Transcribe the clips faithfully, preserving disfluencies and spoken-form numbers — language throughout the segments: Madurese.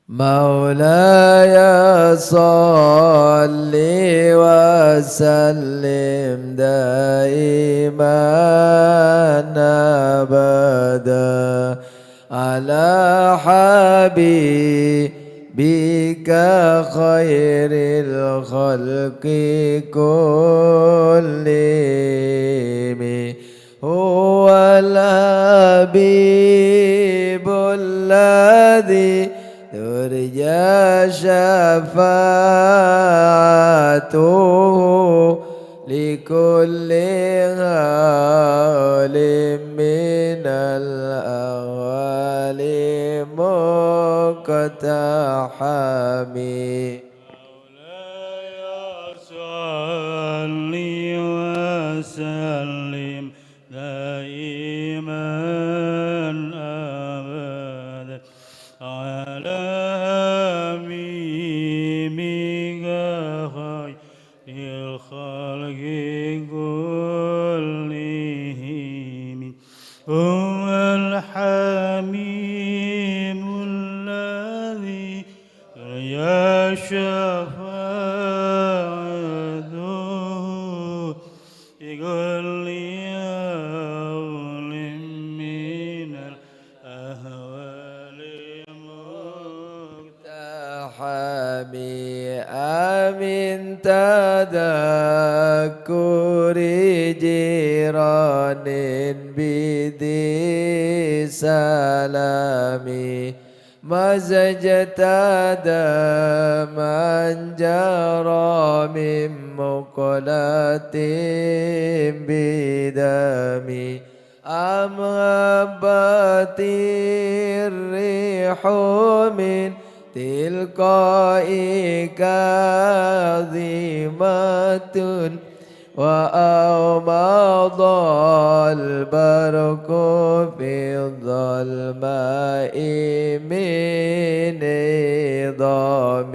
مولاي صل وسلم دائما أبدا على حبيبك خير الخلق كلهم. هو الحبيب الذي ترجى شفاعته لكل هول من الأهوال مقتحم. مولاي صل وسلم دائما أبدا على حبيبك خير الخلق كلهم. هو الحبيب الذي ترجى شفاعته لكل هول من الأهوال مقتحم. آمن تذكر جيران بذي سلام. مزجت دما جرى من مقلة بدم. أم هبت الريح من تلقاء كاظمة. وأومض البرق في الظلماء من عظم.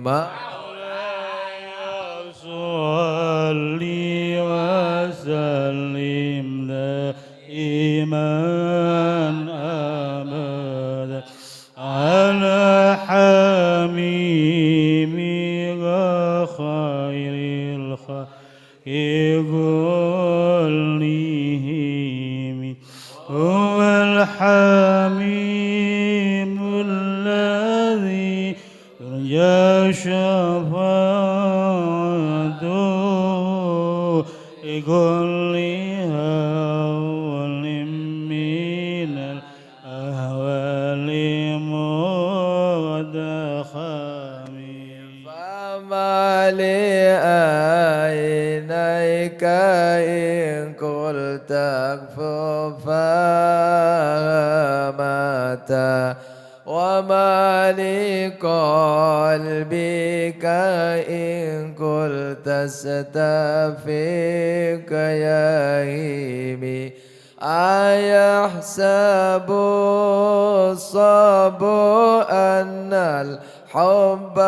مولاي صل وسلم دائما أبدا على حبيبك خير الخلق كلهم. هو الحبيب الذي ترجى شفاعته لكل هول من الأهوال مقتحم. فما لعينيك إن قلت اكففا متى، وما لقلبك إن قلت استفق يهيم. أيحسب الصبي أن الحب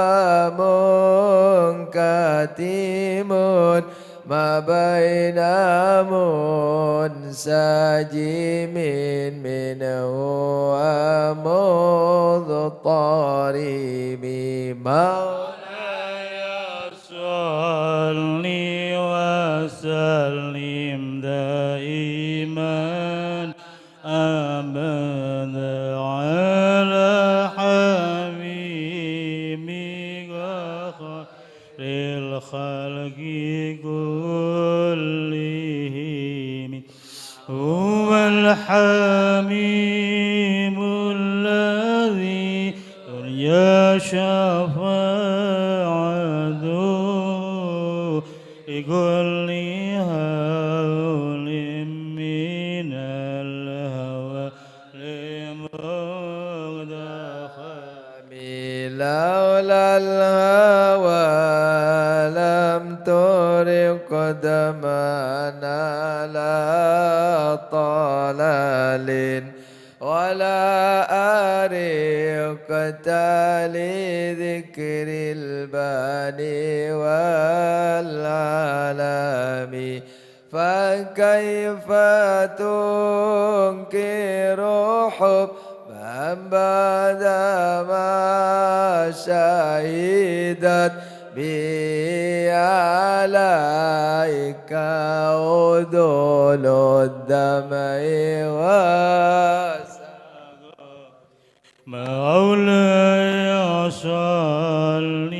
منكتم ما بين منسجم منه ومضطرب. مولاي صل وسلم دائما أبدا على حبيبك خير الخلق كلهم. هو الحبيب الذي ترجى شفاعته لكل هول من الأهوال مقتحم. لولا الهوى لم ترق دمعا على طلل، ولا أرقت لذكر الباني والعلم. فكيف تنكر حب أبدا ما شهدت به عليك عدول الدمع وسقى. مولاي صل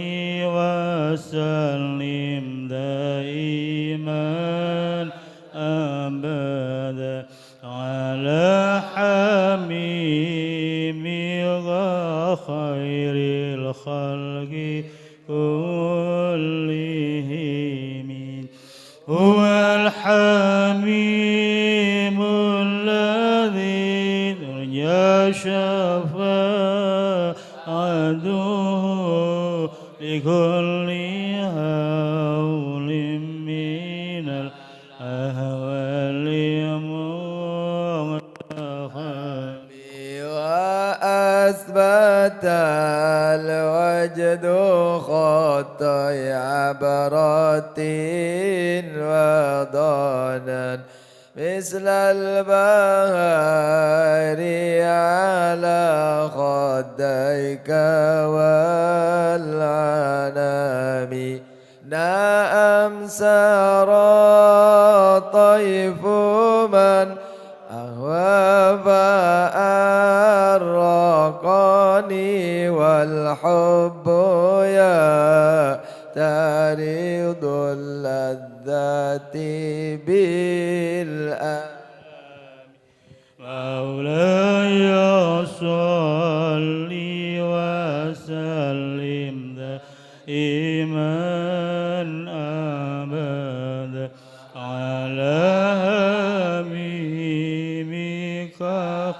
وسلم دائما أبدا على حبيبك خير الخلق كلهم. هو الحبيب الذي ترجى شفاعته لكل هول من الأهوال مغتفى. وأثبت الوجد خطي عبرة وضنا مثل البحر على خديك والعنان. نعم سرى طيف من أهوى فأرقني والحب يعترض اللذات بالألم. مولاي صل وسلم دائما أبدا على حبيبك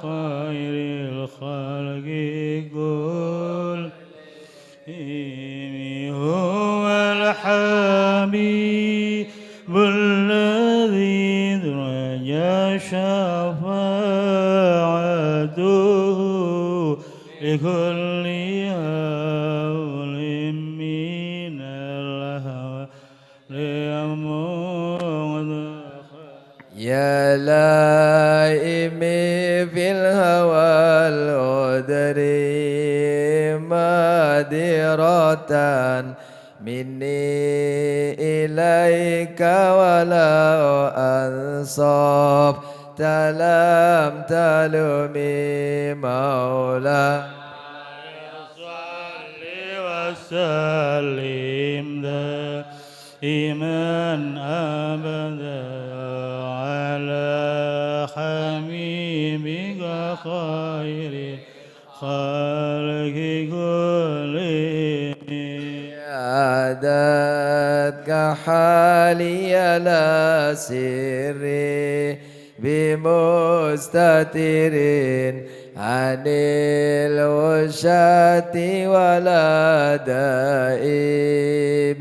خير الخلق كلهم. هو الحبيب الذي ترجى شفاعته لكل هول من الأهوال مغتفى. يا لائمي في الهوى الأدري مديرة مني إليك ولو أنصفت لم تلمي مولاي. صل وسلم دائما أبدا على حبيبك خير الخلق كلهم. عادتك حالي لا سري بمستتر عن الوشاة ولا دائي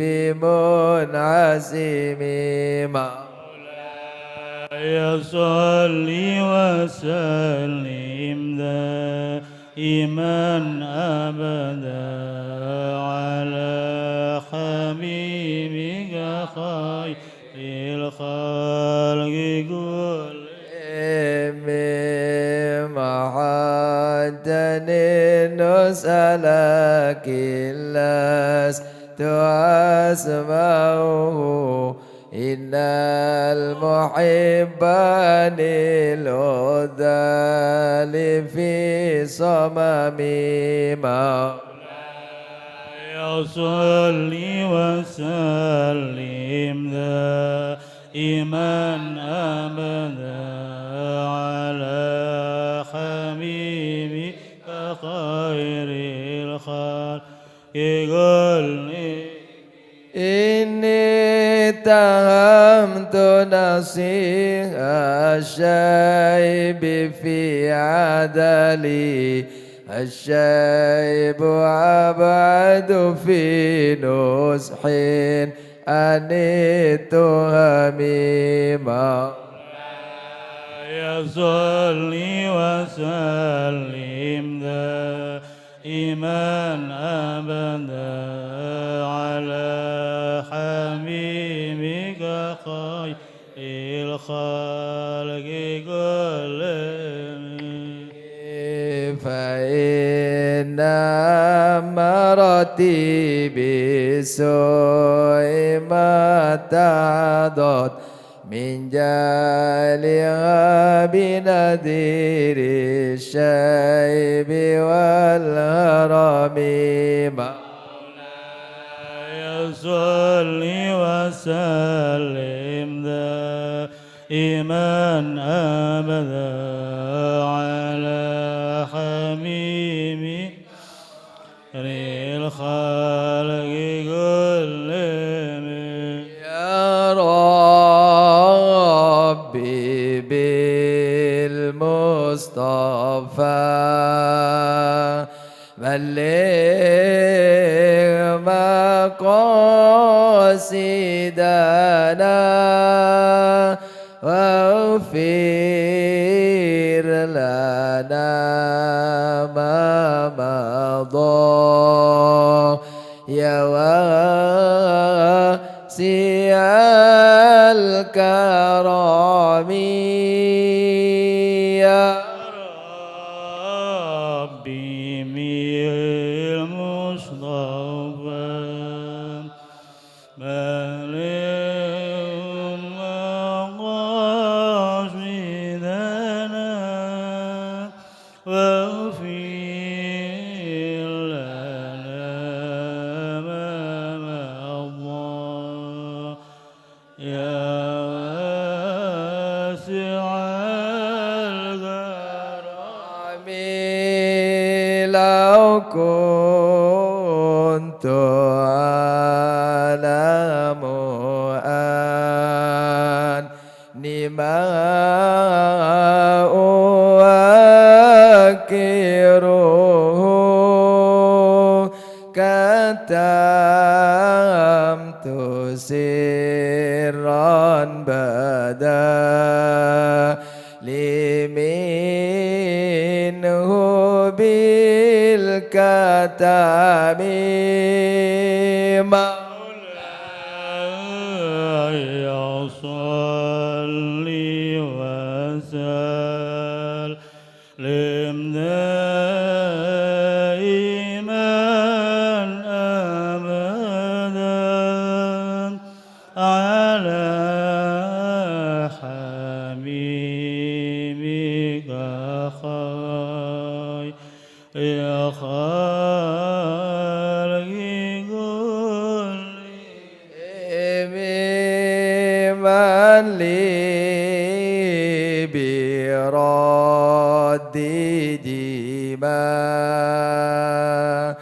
بمنعزم. مولاي صل وسلم دائما أبدا على حبيبك خير الخلق كلهم. محجن النصح لكن لست أسمعه. إن المحب عن العذال في صمم. مولاي صل وسلم دائما أبدا على حبيبك خير الخلق كلهم. إني اتهمت نصيح الشيب في عدلي. الشيب أبعد في نصح عن التهم. مولاي صل وسلم دائما أبدا على حبيبك خير الخلق كلهم. مراتب السوء ما اتضحت من جلها بنذر الشيب والهرم. مولاي صل وسلم دائما أبدا على حبيبك خير الخلق كلهم. يا ربي بالمصطفى بلغ مقاصدنا واغفر لنا ما مضى يا واسع الكرم. يا ربي بالمصطفى بلغ مقاصدنا واغفر لنا ما مضى يا واسع الكرم. لو كنت أعلم أني ما أوقره كتمت سرا بدا لي منه بالكتم. مولاي صل وسلم دائما أبدا على حبيبك خير الخلق كلهم. من لي برد دماء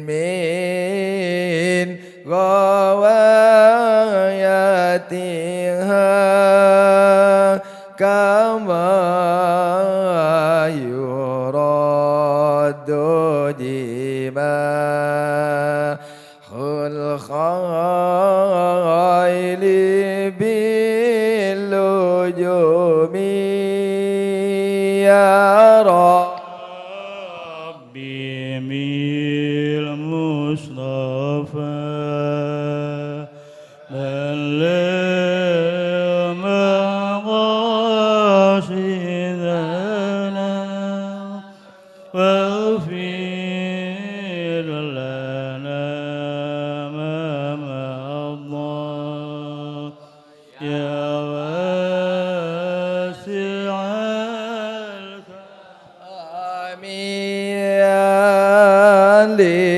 من غوايتها كما يرد دماء الخيل باللجوم. يا ربي بالمصطفى بلغ مقاصدنا واغفر لنا ما مضى يا واسع الكرم. لي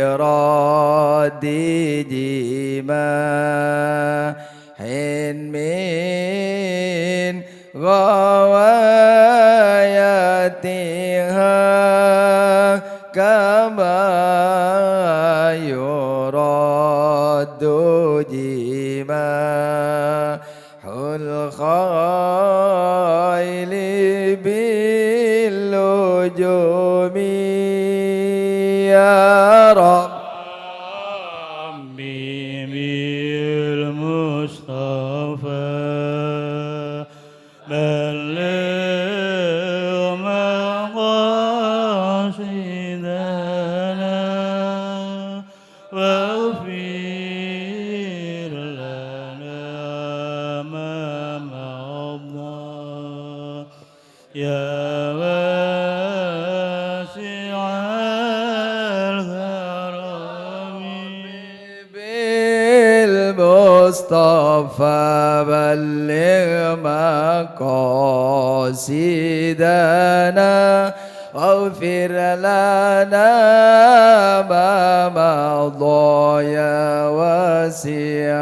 برد دماء من غوايتها كما يرد دماء الخيل باللجوم. يا رب ربي بالمصطفى بلغ مقاصدنا واغفر لنا ما مضى يا المصطفى بلغ مقاصدنا، واغفر لنا ما مضى يا واسع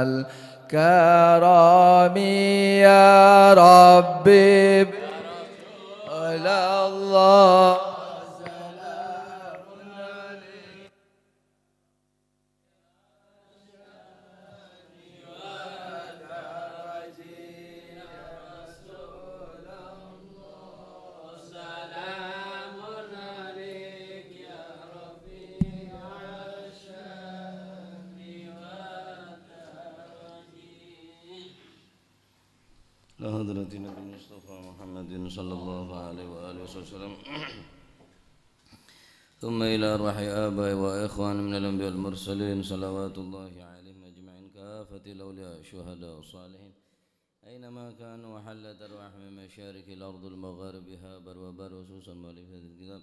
الكرم يا ربي. على الله. إلى حضرة النبي المصطفى محمد صلى الله عليه وآله وسلم. ثم إلى أرواح آبائي وإخواني من الأنبياء والمرسلين، صلوات الله عليهم أجمعين، كافة الأولياء، الشهداء، الصالحين، أينما كانوا، وحلت أرواحهم من مشارق الأرض لمغاربها، بر وبر، خصوصا مؤلف هذا الكتاب،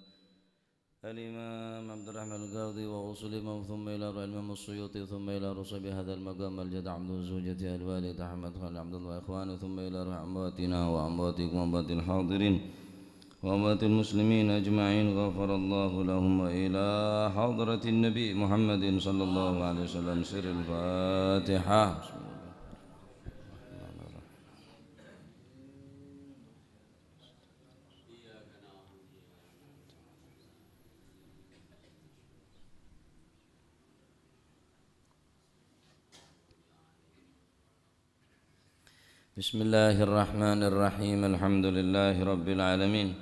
الإمام عبد الرحمن القاضي وغسلهم، ثم إلى أرواح الإمام السيوطي، ثم إلى رسل بهذا المقام الجد عبد الزوجة الوالد أحمد خالد عبد الله وإخوانه، ثم إلى أرواح أمواتنا وأمواتكم وأموات الحاضرين وأموات المسلمين أجمعين، غفر الله لهم، وإلى حضرة النبي محمد صلى الله عليه وسلم. سر الفاتحة. بسم الله الرحمن الرحيم. الحمد لله رب العالمين.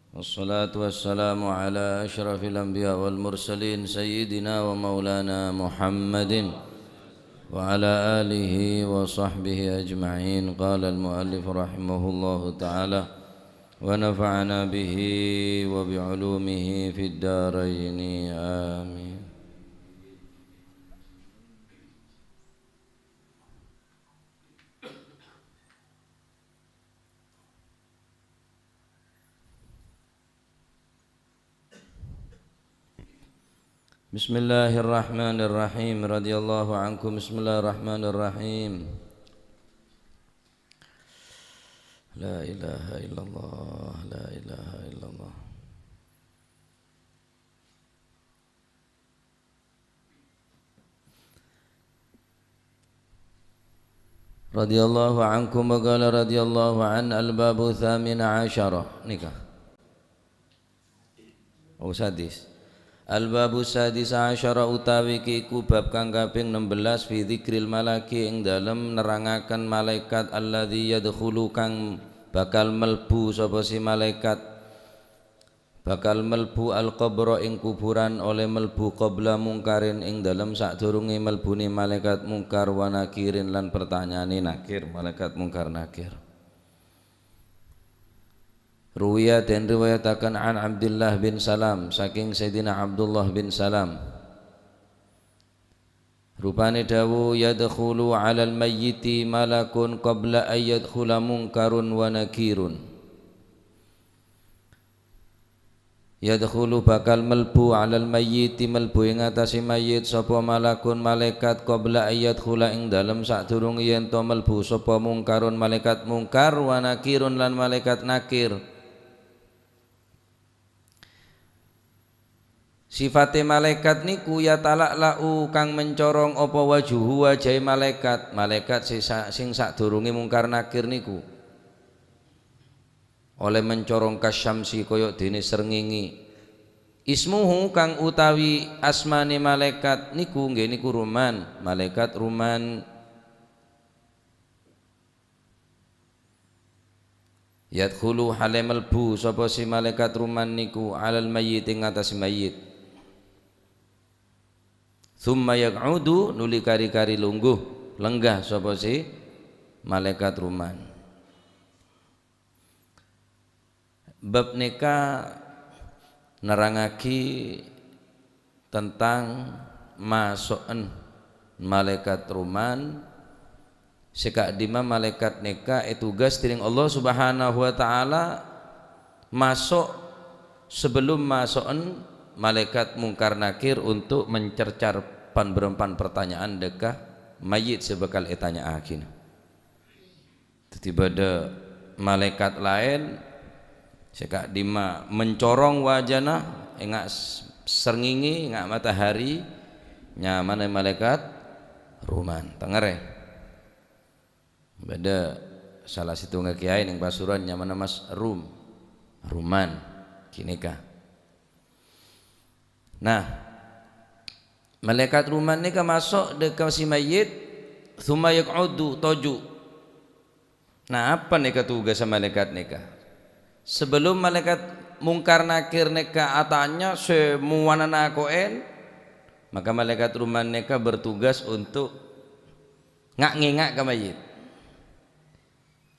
والصلاة والسلام على أشرف الأنبياء والمرسلين سيدنا ومولانا محمد وعلى آله وصحبه أجمعين. قال المؤلف رحمه الله تعالى، ونفعنا به وبعلومه في الدارين. آمين. بسم الله الرحمن الرحيم. رضي الله عنكم. بسم الله الرحمن الرحيم. لا إله إلا الله. لا إله إلا الله. رضي الله عنكم وقال رضي الله عنه، الباب الثامن عشر. Nèka. Oh, sadis. Al-babu sadis asyara utawi kèku bab kang kapèng ennem belas fi dzikril malaki ing dalem nerangaken malaikat alladzi yadkhulu kang bakal melbu sapa si malaikat bakal melbu al-qabra ing kuburan oleh melbu qabla mungkarin ing dalem sadurunge melbune malaikat mungkar wa nakirin lan pertanyane nakir, malaikat mungkar nakir. Ruwiya den riwayataken an Abdillah bin Salam, saking Sayyidina Abdullah bin Salam. Rupane dawuh, "Yadkhulu 'alal mayyiti malakun qabla an yadkhula mungkarun wa nakirun." Yadkhulu bakal melbu 'alal mayyiti, melbu ing atase mayit, sapa malakun malaikat, qabla an yadkhula ing dalem sadurunge yen to melbu sapa mungkarun malaikat mungkar, wa nakirun lan malaikat nakir. Sifate malaikat niku yatala'la'u kang mencorong apa wajuhu wajahe malaikat, malaikat sing sa-, sing sadurunge mungkar nakir niku. Oleh mencorong kasyamsi kaya dene srengenge. Ismuhu kang utawi asmane malaikat niku nggih niku Ruman, malaikat Ruman. Yadkhulu hale melbu sapa si malaikat Ruman niku alal mayyit ing atase mayit. Tsumma yaq'udu nuli kari-kari lungguh, lenggah sapa si malaikat Ruman. Bab neka nerangagi tentang maso'en malaikat Ruman, se ka'dimma malaikat neka etugas dening Allah Subhanahu wa Ta'ala maso' sebelum maso'en malaikat Mungkar Nakir untuk mencercar pan-berempan pertanyaan deka mayyit sè bhâkal ètanya'aghina. Dhâddhi bâdâ malaèkat laèn sè ka'dimma mencorong wajana, enga' s-, srengenge, enga' matahari, nyamana malaèkat Ruman. Tengngèrè. Bâdâ sala sèttongnga kèyaè neng Pasuruan nyamana Mas Rum. Ruman. Ghânèka. Nah, malaèkat Ruman nèka maso' dâ' ka si mayyit, "Tsumma yaq'udu," toju'. Nah, apa nèka tugassa malaèkat nèka? Sabellunna malaèkat Mungkar Nakir nèka atanya sè mowana nako'en, maka malaèkat Ruman nèka bertugas untuk nga'-ngènga' ka mayyit.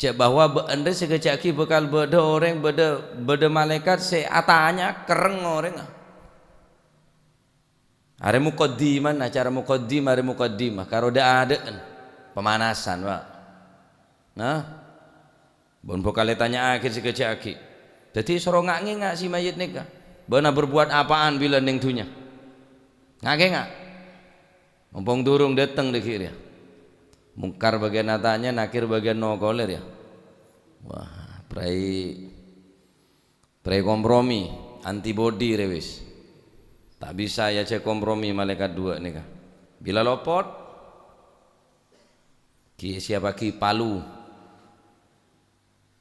Jhâ' bahwa bâ'ân rè sè ghâjâ'aghi bhâkal bâdâ orèng, bâdâ, bâdâ malaèkat sè atanya kerrèng orèngnga. Arè mukaddimah, acara mukaddimah, arè mukaddimah, karo dâ'-adâ'ân. Pemanasan, Pak. Nah, bun bhâkal ètanya'aghi sè ghâjâ'aghi. Dhâddhi soro nga'-ngènga' si mayyit nèka. "Bâ'na berbuat apaan bilâ neng dhunnya?" Nga'-ngènga'. Mompong durung dâteng dâggi' rèya. Mungkar bâgiyân atanya, Nakir bâgiyân nokolè rèya. Wah, prai, prai kompromi, antibodi rè wis. Ta' bisa èajhâk kompromi malaèkat duwâ' nèka. Bilâ lopot, ghi' èsiyappaghi palu.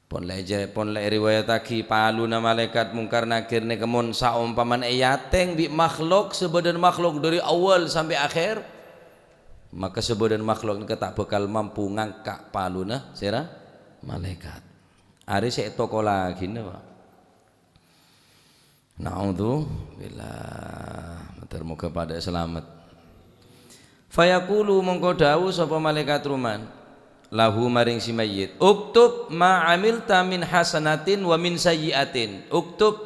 Pon la èjâ-, pon la èriwayattaghi paluna malaèkat Mungkar Nakir nèka mon saompamana èyatèng bi' makhlok, sabâdhân makhlok dâri awwal sampè' akhèr, maka sabâdhân makhlok nèka ta' bhâkal mampu ngangka' paluna sèra malaèkat. Arè sè ètokollaghina, Pak. Na'udzubillah. Mator moghâ padâ salamet. Fayaqulu, mongko dhâbu sapa malaèkat Ruman, lahu, maring si mayyit, "Uktub ma amilta min hasanatin wa min sayyi'atin." Uktub,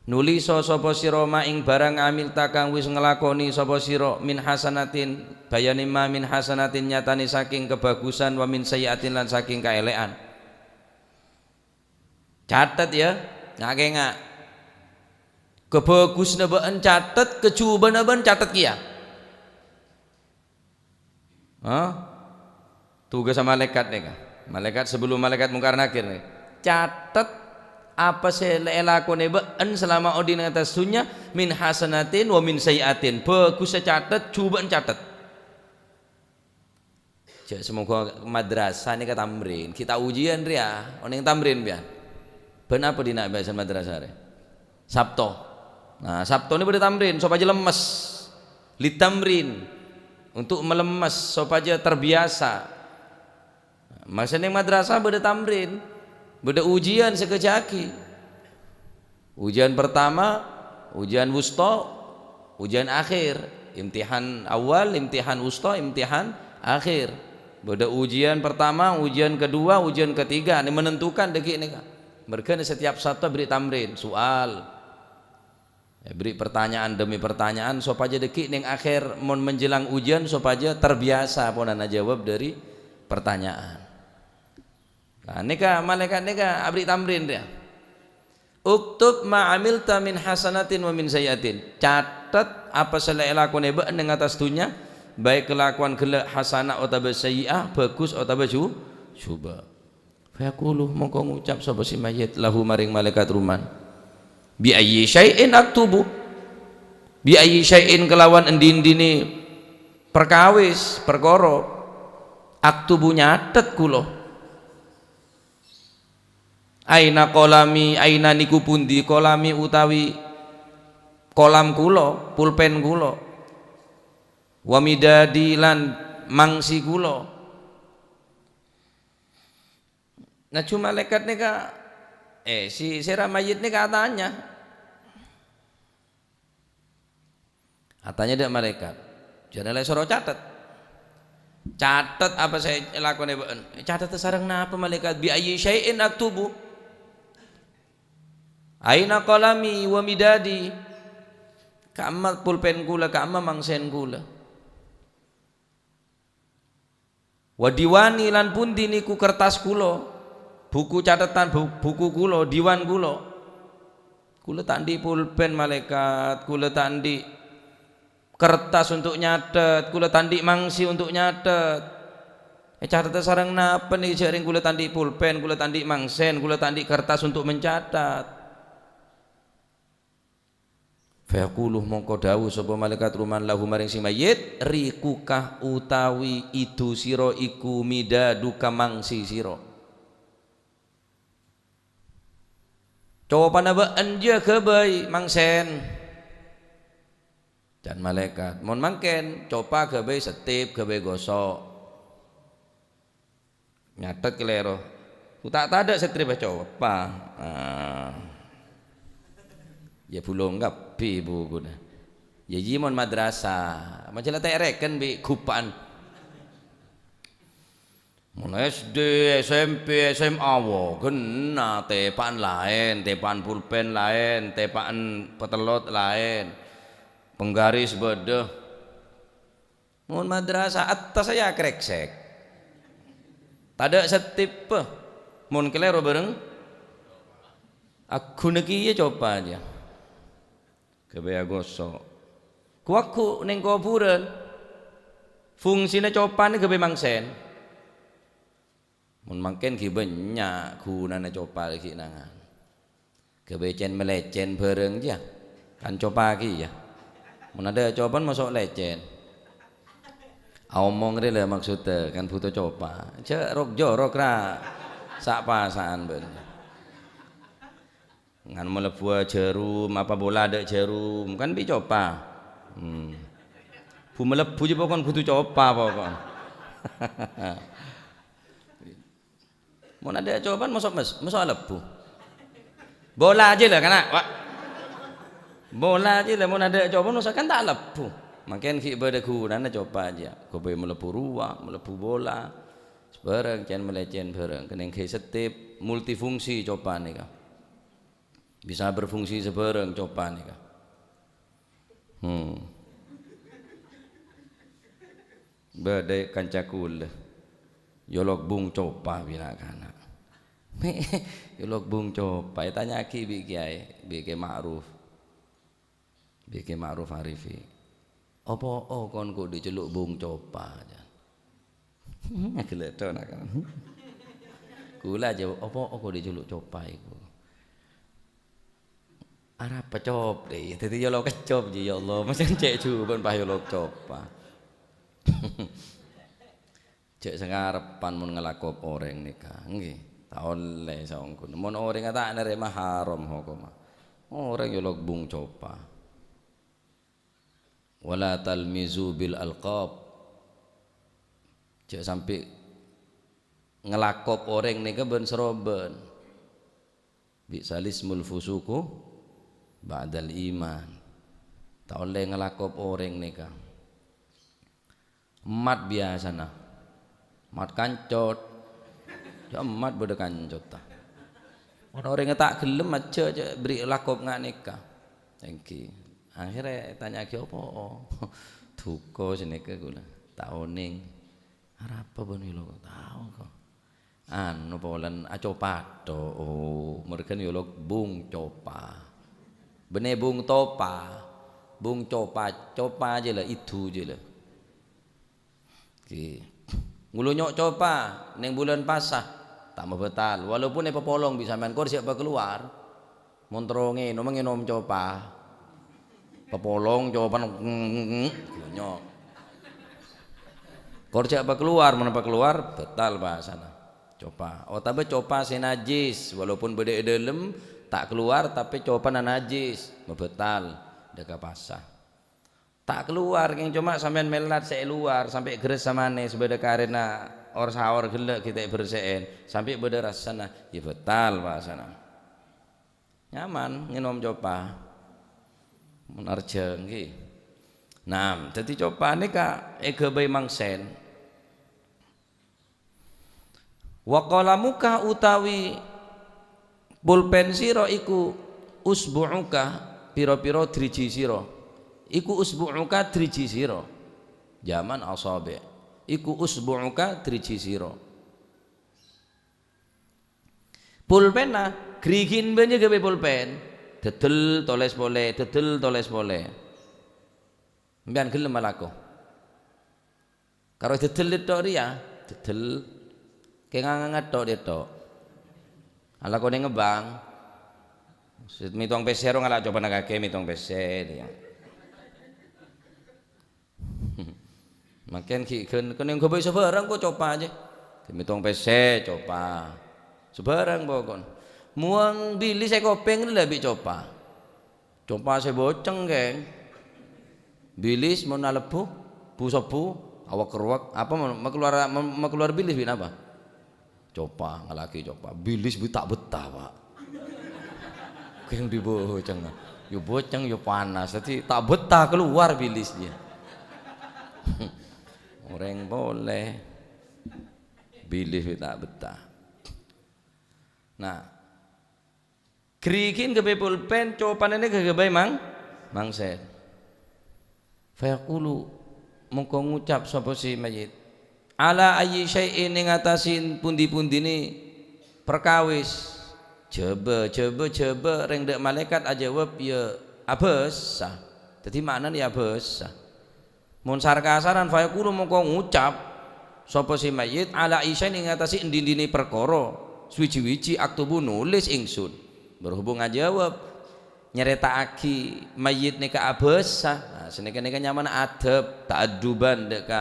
nuliso sapa sira, ma ing barang, amilta, kang wis nglakonè sapa sira, min hasanatin, bayani ma min hasanatin, nyatane saking kabhagusan, wa min sayyi'atin, lan saking kaelekan. Catet, ya, nga'-kenga'. Kabhâghusânna bâ'ân catet, kajhubâ'ânna bâ'ân catet kèya. Hah? Tugassa malaèkat nèka. Malaèkat sebelum malaèkat Mungkar Nakir nèka. Catet apa sè la èlakonè bâ'ân salama odi' neng attas dhunnya, min hasanatin wa min sayyi'atin. Bhâghussa catet, jhubâ'ân catet. Jhâ' samoghâ madrasah nèka tamrin, ghi' ta' ujian rèya, onèng tamrin, biyan. Bân apa dinna' biasana madrasah rè? Sabto. Nah, Sabto nè bâdâ tamrin, sopajâ lemmes. Litamrin, untuk melemmes, sopajâ terbiasa. Maksudnya madrasah bâdâ tamrin, bâdâ ujian sè èkajhâ'aghi. Ujian pertama, ujian wusta, ujian akhir. Imtihan awal, imtihan wusta, imtihan akhir. Bâdâ ujian pertama, ujian kedua, ujian ketiga. Ini menentukan dâggi' nèka. Mergâna setiap Sabto beri tamrin, soal. Beri pertanyaan demi pertanyaan, sopajâ dâggi' neng akhir, mon menjelang ujian, sopajâ terbiasa ponapa jawab dâri pertanyaan. Nah, nèka, malaèkat nèka abri' tamrin, rèya. "Uktub ma amilta min hasanatin wa min sayyi'atin." Catet apa sè la èlakonè bâ'ân neng attas dhunnya, baik kelakuan ghellâ' hasanah otabâ sayyi'ah, bhâghus otabâ jhu-, jhubâ'. Fayaqulu, mongko ngucap sapa si mayyit lahu maring malaèkat Ruman, "Bi ayyi syai'in aktubu?" Bi ayyi syai'in, kelawan endi-endine perkawis, perkara, aktubu, nyatet kula. Aina qalami, aina niku pundi qalami utawi kolam kula, pulpen kula. Wa midadi, lan mangsi kula. Najhu malaèkat nèka, eh, si sèra mayyit nèka atanya. Atanya dâ' malaèkat. Jhâna la èsoro catet. Catet apa sè èlakonè bâ'ân. Catet sareng napa, malaèkat? "Bi ayyi syai'in aktubu? Aina qalami wa midadi?" Ka'emma pulpen kula, ka'emma mangsen kula. "Wa diwani, lan pundi niku kertas kula, buku catetan bu-, buku kula, diwan kula?" Kula ta' andi' pulpen, malaèkat, kula ta' andi' Kertas untuk nyatet, kaulâ ta' andi' mangsi untuk nyatet. Ècatet sareng napa nèka, jhâ' rèng kaulâ ta' andi' pulpen, kaulâ ta' andi' mangsen, kaulâ ta' andi' kertas untuk mencatat. Fayaqulu, mongko dawuh sapa malaikat ruman lahu maring sè mayyit, "Riquka utawi idu sira iku midaduka mangsi sira." Copana bâ'ân jiyâ ghâbây mangsen. Can malaikat, "Mon mangkèn, copa ghâbây settip, ghâbây gosok." Nyatet kalèro. Ku ta' tadâ' settip copa. Ah. Ya bulung kabbhi bukuna. Ya jiyâ mon madrasah. Majalah ta' èrèken bi' gupa'an. Mon S D, S M P, S M A, wo, ghenna tepa'an laèn, tepa'an pulpen laèn, tepa'an patellot laèn, penggaris bâdâ. Mon madrasah attas ya krèksèk. Tadâ' settip, mon kalèro bhâreng. Aghuna kèya copa jiyâ. Ghâbây agosok. Ku-waghu neng kobhurân, fungsina copa nèka ghâbây mangsen. Mon mangkèn ghi' bânnya' ghunana copa ghi' nangan. Ghâbây cèn-malècèn bhâreng jiyâ. Kan copa ghi' ya. Mon adâ' copan maso' lècèn. Aomong rè la maksudda, kan buto copa. Jhâ' rok-jorok ra sa'-pasa'an bân. Ngan malebbuwâ jhârum, apa bola adâ' jhârum, kan bi' copa. Hmm. Bu malebbu jiyâ pokon kodhu copa pokon. Mon adâ' copan maso' mes-, maso' alebbu. Bola jiyâ la, kana', wa-, bola jiyâ la, mon adâ' copan maso' kan ta' alebbu. Mangkèn ghi' bâdâ ghunana copa jiyâ. Ghâbây malebbu rowa, malebbu bola. Sabhârâng, cèn-malècèn bhâreng. Kennèng ghâbây settip, multifungsi copa nèka. Bisa berfungsi sabhârâng copa nèka. Hmm. Bâdâ kanca kaulâ. Yolok bung copa bi' na'-kana'. Yolok bung copa, ètanya'aghi bi' kèyaè, bi' Kè Ma'ruf. Bi' Kè Ma'ruf Arifi. "Apo'o kon kodhu ècellu' bung copa?" jâ. Ngagellâ' dâ' na'-kana'. Kaulâ ajâwâb, "Apo'o kodhu ècellu' copa iku?" Arapa cop, dâ'? Dâddhi yolok kècop jiyâ, ya Allah. Masèn cè' jhubân pas yolok copa. Jhâ' sangarebbhân mon ngalakop orèng nèka, ènggi, ta' ollè saongghuna. Mon orèngnga ta' narèma, haram hokomma. Orèng yolok bung copa. "Wala talmizu bil alqab." Jhâ' sampè' ngalakop orèng nèka bân-sarobân. "Bi'sal ismul fusuqu ba'dal iman." Ta' ollè ngalakop orèng nèka. Emmat biyasana. Emmat kancot. Jhâ' emmat bâdâ kancotta. Mon orèngnga ta' ghellem, ajjhâ' jhâ' bâri' lakop nga' nèka. Ènggi. Akhèrra ètanya'aghi, "Apo'o?" Dhukâ sanèka kaulâ. Ta' onèng. Arapa bân yolok? Ta' tao ko. Anu polana acopa tho. Oh, mergân yolok bung copa. Bânnè bung topa. Bung copa, copa jiyâ la, idu jiyâ la. Ghi. Ngolonyo' copa neng bulân pasa, ta' mabâtal. Walaupun èpapolong bi' sampèyan, kor jhâ' pakalowar. Mon terro ngènom, ngènom copa. Papolong copana, ngolonyo'. Kor jhâ' pakalowar, mon pakalowar, bâtal pasana. Copa. Otabâ copa sè najis, walaupun bâdâ è dâlem, ta' kalowar, tapè copana najis, mabâtal. Dâ' ka pasa. Ta' kalowar, kèng coma sampèyan mèlat sè è lowar, sampè' gherressa manè, sè bâdâ karèna or-saor ghellâ' ghi' ta' èberse'è, sampè' bâdâ rassana, ya bâtal pasana. Nyaman ngènom copa. Mon arjhâ, ènggi. Nah, dâddhi copa nèka èghâbây mangsen. Wa qalamuka utawi pulpen sira iku usbu'uka, pira-pira driji sira. Iku usbu'uka driji sira. Jaman asabi'. Iku usbu'uka driji sira. Pulpenna, grigin bânnya ghâbây pulpen. Dâddel tolès polè, dâddel tolès polè. Sampèyan ghellem alako. Karo dâddel tok rèya, dâddel kèng nganget tok dhito. Alakone ngembang. Mètong pèssè ro ngala' copa nangkake mètong pèssè, ya. Mangkèn ghi' ghân kennèng ghâbây sabhârâng kok copa jâ. Mètong pèssè copa. Sabhârâng pokokna. Muwang bili sè kopèng la bi' copa. Copa sè boceng, kèng. Bilis mon nalebbhu, bu-sebbu, awak-rowak, apa mon makalowar, ma-, makalowar bilis bi' napa? Copa, ngala'aghi copa. Bilis bi' ta' bettah, Pak. Kèng diboceng. Yo boceng, yo panas. Dâddhi ta' bettah kalowar bilis, ya. Orèng polè. Bilis bi' ta' bettah. Nah, Ghârighin ghâbây pulpen, copana nèka ghâbây mang-, mangsen. Fayaqulu, mongko ngucap sapa si mayyit, "Ala ayyi syai'in, ing attasè pundi-pundinè perkawis?" Jhâbâ, jhâbâ, jhâbâ, rèng dâ' malaèkat ajâwâb, "Ya abhâsa." Dâddhi ma'nana ya abhâsa. Mon sar-kasaran, fayaqulu, mongko ngucap sapa si mayyit, "Ala ayyi syai'in, ing attasè endi-endinè parkara, suwiji-wiji, aktubu, nulis ingsun." Berhubung ajâwâb, nyarèta'aghi mayyit nèka abhâsa. Nah, sanèka-nèka nyamana adhâb, ta'adduban dâ' ka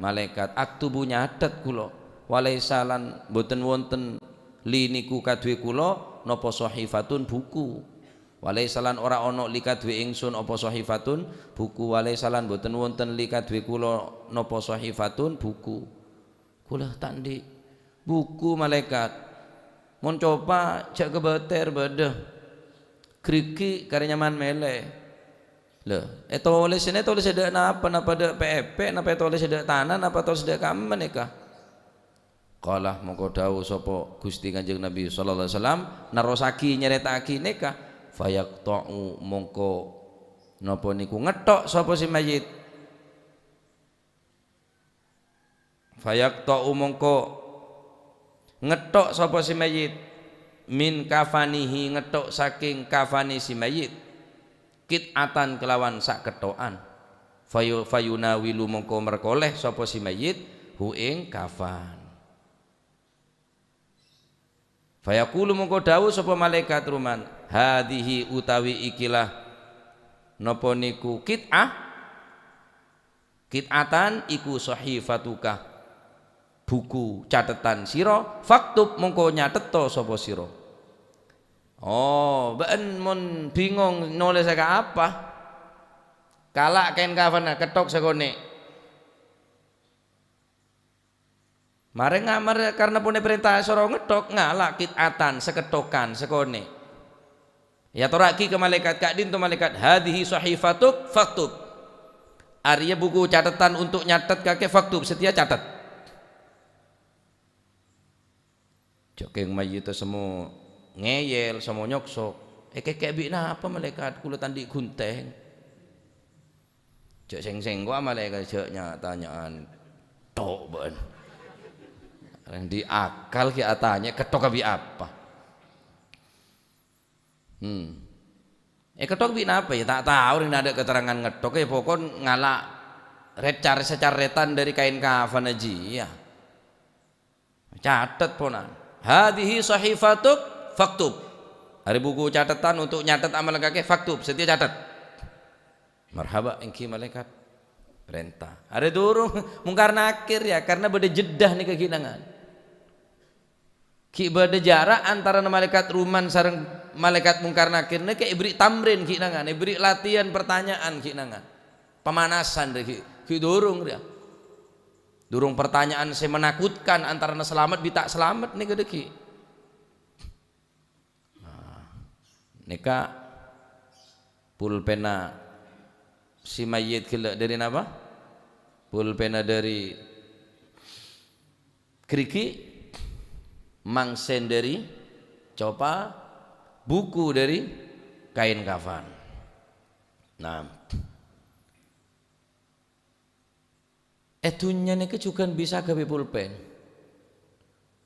malaèkat. "Aktubu, nyatet kaulâ. Walaisa, lan mboten wonten, li, niku, kaduwâ kaulâ, napa sahifatun, buku." Walaisa lan ora ana li kaduwâ ingsun apa sahifatun, buku. Walaisa lan boten wonten li kaduwâ kula napa sahifatun, buku. Kula ta' andi' buku, malaèkat. Mon copa, jhâ' kabâter bâdâ. Grigi karè nyaman mèlè. Lho, ètolèsèna ètolès è dâ' napa, napa dâ' pèpè, napa ètolès è dâ' tana, napa ètolès è dâ' kamma nèka? Qala, mongko dawuh sapa Gusti Kanjeng Nabi sallallahu alaihi wasallam, nerrossaghi nyarèta'aghi nèka, "Fayaqta'u, mongko napa niku ngetthok sapa si mayyit?" "Fayaqta'u, mongko ngetthok sapa si mayyit, min kafanihi, ngetthok saking kafane si mayyit." Qit'atan kelawan sakettokan. Fayu-, fayunawilu mongko merkolè sapa si mayyit hu ing kafan. Fayaqulu mongko dawuh sapa malaèkat ruman, "Hadhihi utawi ikilah napa niku qit'ah?" Qit'atan iku sahifatuka, buku cathetan sira, faktub mongko nyathetta sapa sira. Oh, bâ'en mon bingong nolèsa ka apa? Kala' kaèn kafanna, ketthok sakonè'. Marè nga-, marè karna pon èparènta soro ngetthok, ngala' qit'atan, sakettokan, sakonè'. Èyatorragi ka malaèkat, "Ka'dinto malaèkat, hadhihi sahifatuk, faktub." Arèya buku cathetan untuk nyathet kakè, faktub, satèya cathet. Jhâ' kèng mayyidda semmo ngeyel, semmo nyoksok. "Èkèkè' bi' napa, malaèkat? Kaulâ ta' andi' ghunten." Jhâ' sèng-sèngko'a malaèkat, jhâ' nya-tanya'an tok bâ'en. Rèng andi' akal ghi' atanya, ketthok bi' apa? Hmm. Èketthok bi' napa, ya? Ta' tao, rèng tadâ' keterangan ngetthok, ya, pokon ngala' ret-, car-, sacarètan dâri kaèn kafanna jiyâ. Cathet, ponan. "Hadhihi sahifatuk, faktub." Arè buku cathetan untuk nyathet amal kakè, faktub, satèya cathet. Marhaba, èngghi malaèkat. Parènta. Arè durung Mungkar Nakir, ya, karna bâdâ jeddah nèka ghi' nangan. Ghi' bâdâ jhârâ' antarana malaèkat ruman sareng malaèkat Mungkar Nakir nèka èberri' tamrin ghi' nangan, èberri' latihan pertanyaan ghi' nangan. Pemanasan rè ghi', ghi' durung rèya. Durung pertanyaan sè menakutkan antarana salamet bi' ta' salamet nèka dâggi'. Nah, nèka pulpenna si mayyit ghellâ' dâri napa? Pulpenna dâri ghârighi', mangsen dâri copa, buku dâri kaèn kafan. Nah, È dhunnya nèka jhughân bisa ghâbây pulpen.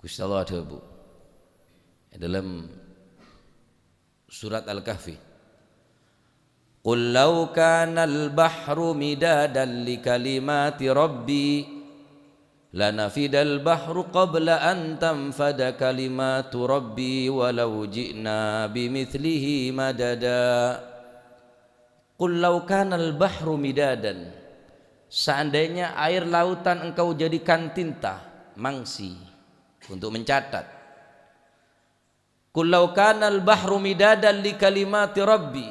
Ghustè Allah adhâbu è dhâlem surat Al-Kahfi, قل لو كان البحر مدادا لكلمات ربي لنفد البحر قبل أن تنفد كلمات ربي ولو جئنا بمثله مددا. قل لو كان البحر مدادا. Seandainya air lautan engkau jadikan tinta, mangsi, untuk mencatat. "Qul law kanal bahru midadan li kalimati rabbi."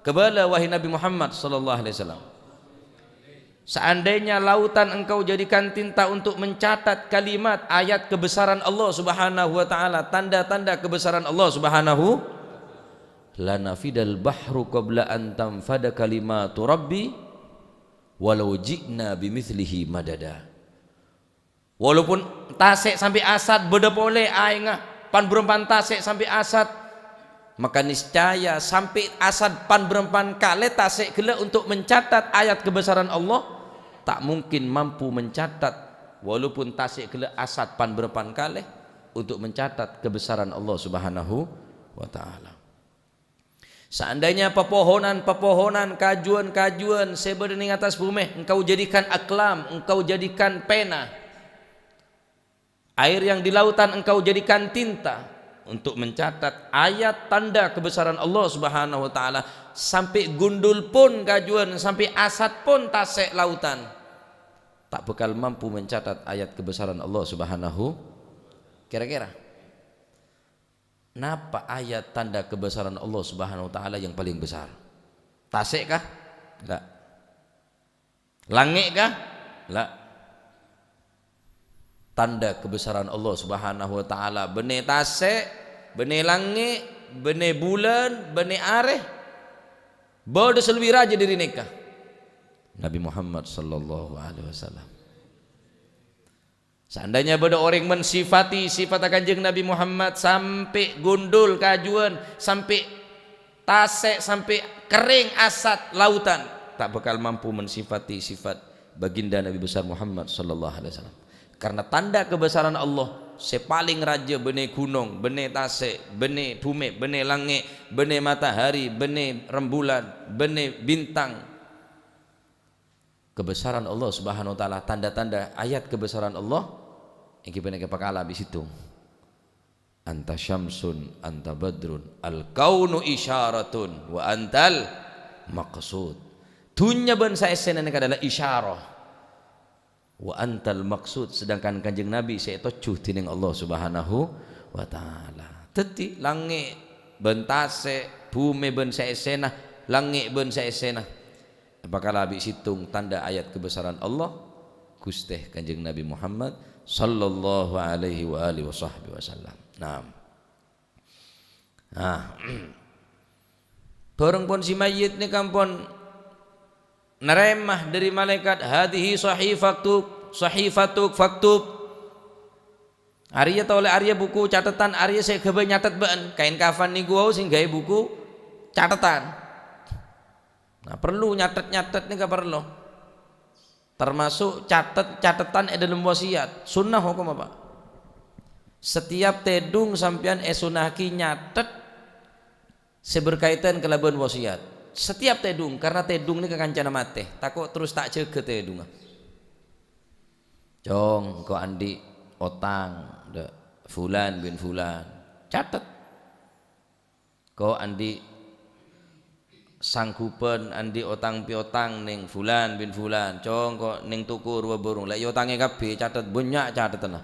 Kebala, wahai Nabi Muhammad sallallahu alaihi wasallam. Seandainya lautan engkau jadikan tinta untuk mencatat kalimat ayat kebesaran Allah Subhanahu wa taala, tanda-tanda kebesaran Allah Subhanahu, "lanafidal bahru qabla an tanfada kalimatu rabbi walau ji'na bimithlihi madada." Walaupun tasè' sampè' asat bâdâ polè aèngnga, pan-bârâmpan tasè' sampè' asat, maka niscaya sampè' asat pan-bârâmpan kalè tasè' ghellâ' untuk mencatat ayat kebesaran Allah, ta' mungkin mampu mencatat, walaupun tasè' ghellâ' asat pan-bârâmpan kalè untuk mencatat kebesaran Allah Subhanahu wa Ta'ala. Seandainya pepohonan-pepohonan, kajuan-kajuan sè bâdâ neng attas bhumè engkau jadikan aklam, engkau jadikan pena, air yang di lautan engkau jadikan tinta untuk mencatat ayat tanda kebesaran Allah Subhanahu wa Ta'ala, sampè' gundul pon kajuan, sampè' asat pon tasè' lautan, ta' bhâkal mampu mencatat ayat kebesaran Allah Subhanahu. Kira-kira. Napa ayat tanda kebesaran Allah Subhanahu wa Ta'ala yang paling besar? Tasè' kah? La. Langngè' kah? La. Tanda kebesaran Allah Subhanahu wa Ta'ala, bânnè tasè', bânnè langngè', bânnè bulân, bânnè arè, bâdâ sè lebbi rajâ dâri nèka. Nabi Muhammad sallallahu alaihi wasallam. Seandainya bâdâ orèng mensifati sifatta Kanjeng Nabi Muhammad sampè' gundul kajuan, sampè' tasè', sampè' kerrèng asat lautan, ta' bhâkal mampu mensifati sifat Baginda Nabi Besar Muhammad sallallahu alaihi wasallam. Karena tanda kebesaran Allah sè palèng rajâ bânnè ghunong, bânnè tasè', bânnè bhumè, bânnè langngè', bânnè matahari, bânnè rembulan, bânnè bintang. Kebesaran Allah Subhanahu wa Ta'ala, tanda-tanda ayat kebesaran Allah, èngghi panèka pakala bi' sèttong. "Anta syamsun, anta badrun, al-kaunu isyaratun, wa antal maqsud." Dhunnya bân saèssèna nèka adalah isyarah. "Wa antal maqsud," sedangkan Kanjeng Nabi sè ètojjhu dènèng Allah Subhanahu wa Ta'ala. Dhâddhi, langngè' bân tasè', bhumè bân saèssèna, langngè' bân saèssèna. Èpakala bi' sèttong tanda ayat kebesaran Allah, Ghustè Kanjeng Nabi Muhammad sallallahu alaihi wa alihi wa sahbihi wasallam. Naam. Nah. Bhâreng pon sè mayyit nèka ampon narèma dâri malaèkat, "Hadhihi sahifatuk, sahifatuk faktub." Arèya tolè arèya buku catetan, arèya sè ghâbây nyatet bâ'ân. Kaèn kafan nèko wau sè ghâbây buku catetan. Nah, parlo nyatet-nyatet nèka parlo. Termasuk catet-, catetan è dâlem wasiat. Sunnah hokomma, Pak. Setiap tèdung sampèyan èsunnahaghi nyatet sè berkaitan kalabân wasiat. Setiap tèdung, karena tèdung nèka kancana matè. Tako' terros ta' jâgâ tèdungnga. Cong, engko' andi' otang dâ' fulan bin fulan. Catet. Ko' andi' sanggupan, andi' otang piotang neng fulan bin fulan. Cong, ko' neng toko rowa bârung. La èotangè kabbhi, catet, bânnya' catetanna.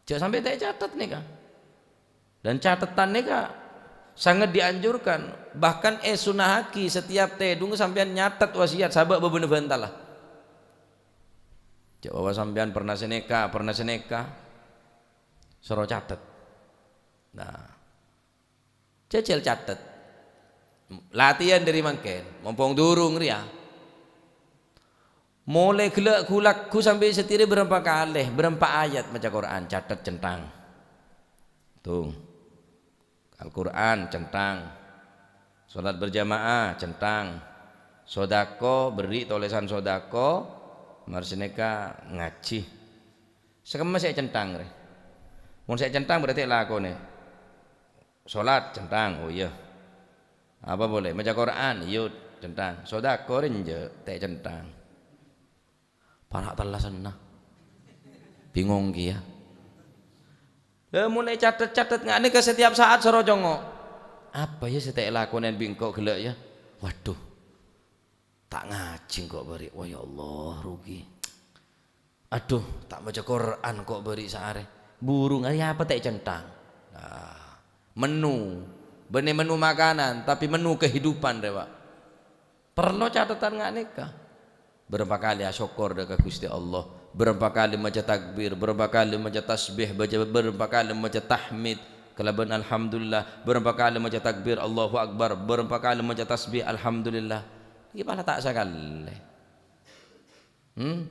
Jhâ' sampè' ta' ècatet nèka. Dan catetan nèka sangat dianjurkan. Bahkan èsunnahaghi setiap tèdung sampèyan nyatet wasiat sabâ' bâbâna bhântalla. Jhâ' bâbâ sampèyan pernah sè nèka, pernah sè nèka. Soro catet. Nah, jhâjhâl catet. Latèyan dâri mangkèn, mompong durung rèya. Molaè ghellâ' ghu-lagghu sampè' satèya bârâmpa kalè, bârâmpa ayat maca Qur'an, catet centhang. Tung. Al-Qur'an, centhang. Sholat berjamaah, centhang. Sodako, berri' tolèsan sodako, marsanèka ngajhi. Sakemma sè ècenthang, rè. Mon sè ècenthang berarti lakonè. Sholat, centhang. Oh, iyâ. Apa polè? Maca Qur'an, iyâ, centhang. Sodako, rènjâ', ta' centhang. Para' tellasanna. Bingung kèya. Lah, mon ècatet-catet nga' nèka setiap saat soro congo'. Apa, yâ, sè ta' èlakonè bi' engko' ghellâ', yâ? Waduh. Ta' ngajhi engko' bâri'. Wah, ya Allah, rugi. Aduh, ta' maca Qur'an engko' bâri' saarè. Burung arè apa ta' ècenthang? Nah, menu. Bânnè menu makanan, tapè menu kehidupan rè, Pak. Parlo catetan nga' nèka. Bârâmpa kalè asokkor dâ' ka Ghustè Allah, bârâmpa kalè maca takbir, bârâmpa kalè maca tasbih, baca, bârâmpa kalè maca tahmid kalabân alhamdulillah, bârâmpa kalè maca takbir Allahu Akbar, bârâmpa kalè maca tasbih alhamdulillah. Iki pala ta' sakalè. Hmm?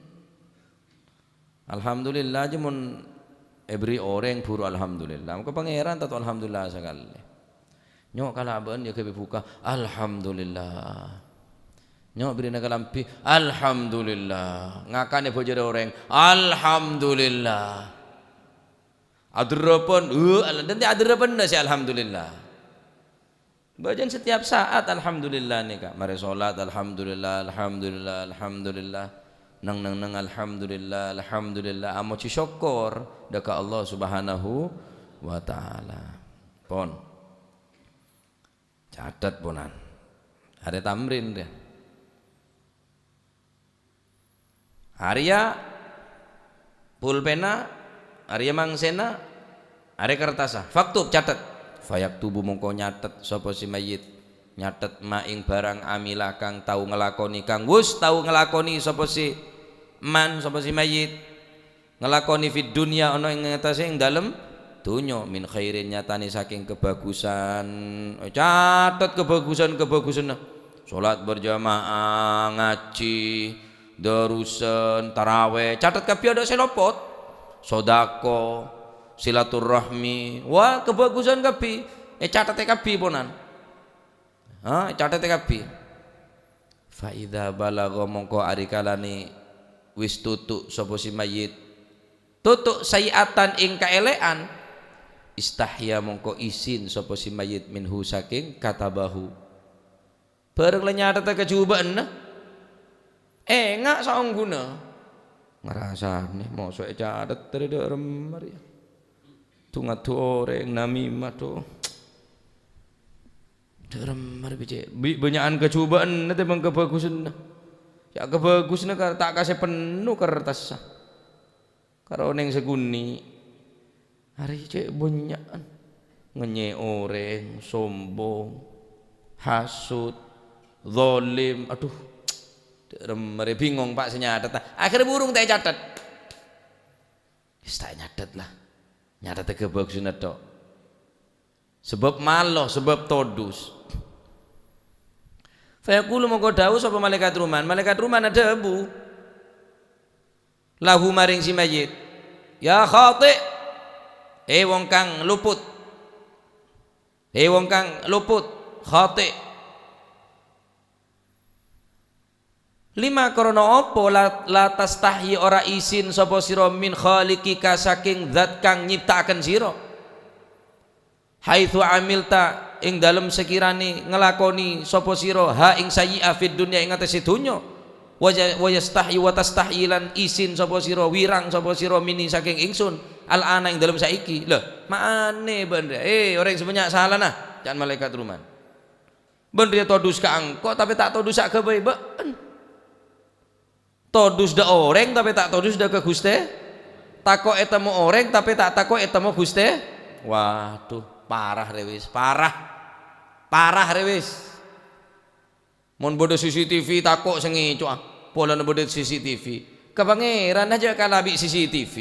Alhamdulillah, jâ' mon èberri' orèng buru alhamdulillah. Maka Pangèran tanto alhamdulillah sakalè. Nyo' kalabân yâ ghâbây buka, alhamdulillah. Nyo' bherri'na kalambhi, alhamdulillah. Ngakanè bhâjârâ orèng, alhamdulillah. Aderrâpân, eh, al-, dhânte' aderrâpânna sè alhamdulillah. Bâjâng setiap saat, alhamdulillah nèka. Marè solat, alhamdulillah, alhamdulillah, alhamdulillah. Neng-neng-neng, alhamdulillah, alhamdulillah. Amojhi sokkor dâ' ka Allah Subhanahu wa Ta'ala. Pon. Catet, ponan. Arè tamrin, rè. Arèya pulpènna, arèya mangsèna, arèya kertassa. Faktub, catet. Fayaktubu, mongko nyatet sapa si mayyit. Nyatet ma ing barang amila kang tau ngelakonè, kang wus tau ngelakonè sapa si man, sapa si mayyit. Ngelakonè fid dunya, ana ing ngatasè ing dalem dunyo, min khairin, nyatane saking kebagusan. Catet kebagusan-kebagusanna. Salat berjamaah, ngaji, darusan, taraweh, catet kabbi, adha' se lopot. Sodako, silaturrahmi, wah, kebagusan kabbi. Ecatet kabbi, ponan. Ha, ecatet kabbi. Fa idza balagha, mongko arikalane wis tutu' sapa si mayit, tutu' sayi'atan ing kaele'an, istahya, mongko isin sapa si mayit minhu saking katabahu. Bareng la nyatetta kajuba'anna, enga' saongguna. Ngrasane mosok ecatet dhari dha' remma reya. Du-ngadu oreng, namimah, do. Dha' remma reya, Cek. Bi' banya'an kajuba'anna tembang kabagusanna. Ya, kabagusanna ka-, ta' kase penno kertassa. Karo oneng sagunni'. Are cek banya'an. Ngenye' oreng, sombong, hasut, zalim. Aduh, dha' remma reya bingong, Pak, se nyatet. Akhirnya burung ta' ecatet. Wis ta' nyatet, la. Nyatet kabagusanna tok. Sebab malo, sebab todus. Fayaqulu, mongko dawuh sapa malaikat Rahman. Malaikat Rahman adhabu. Lahu, maring si mayit, "Ya khati', he wong kang luput, he wong kang luput, khati'. Lima, krana apa la, la tastahyi, ora isin sapa sira, min khaliqika, saking zat kang nyipta'aken sira?" Haitsu amilta, ing dalem sakirane nglakone sapa sira, ha ing sayyi'a fid dunya, ing atase donya. Wa ya-, wa yastahyi, wa tastahyi, lan isin sapa sira, wirang sapa sira, mini, saking ingsun, al'ana, ing dalem saiki. Lho, ma'ane ba'na, eh, oreng sè bânnya' salana, ca'na malaikat Rahman. Bâ'na reya todus ka engko', tape ta' todus ka ghâbây bâ'na. Todus dha' oreng, tape ta' todus dha' ka Guste. Tako' etemmo oreng, tape ta' tako' etemmo Guste. Waduh, parah rewis, parah. Parah rewis. Mon bâdâ C C T V, tako' sè ngeco'a. Polana bâdâ C C T V. Ka Pangeran aja kalabi C C T V.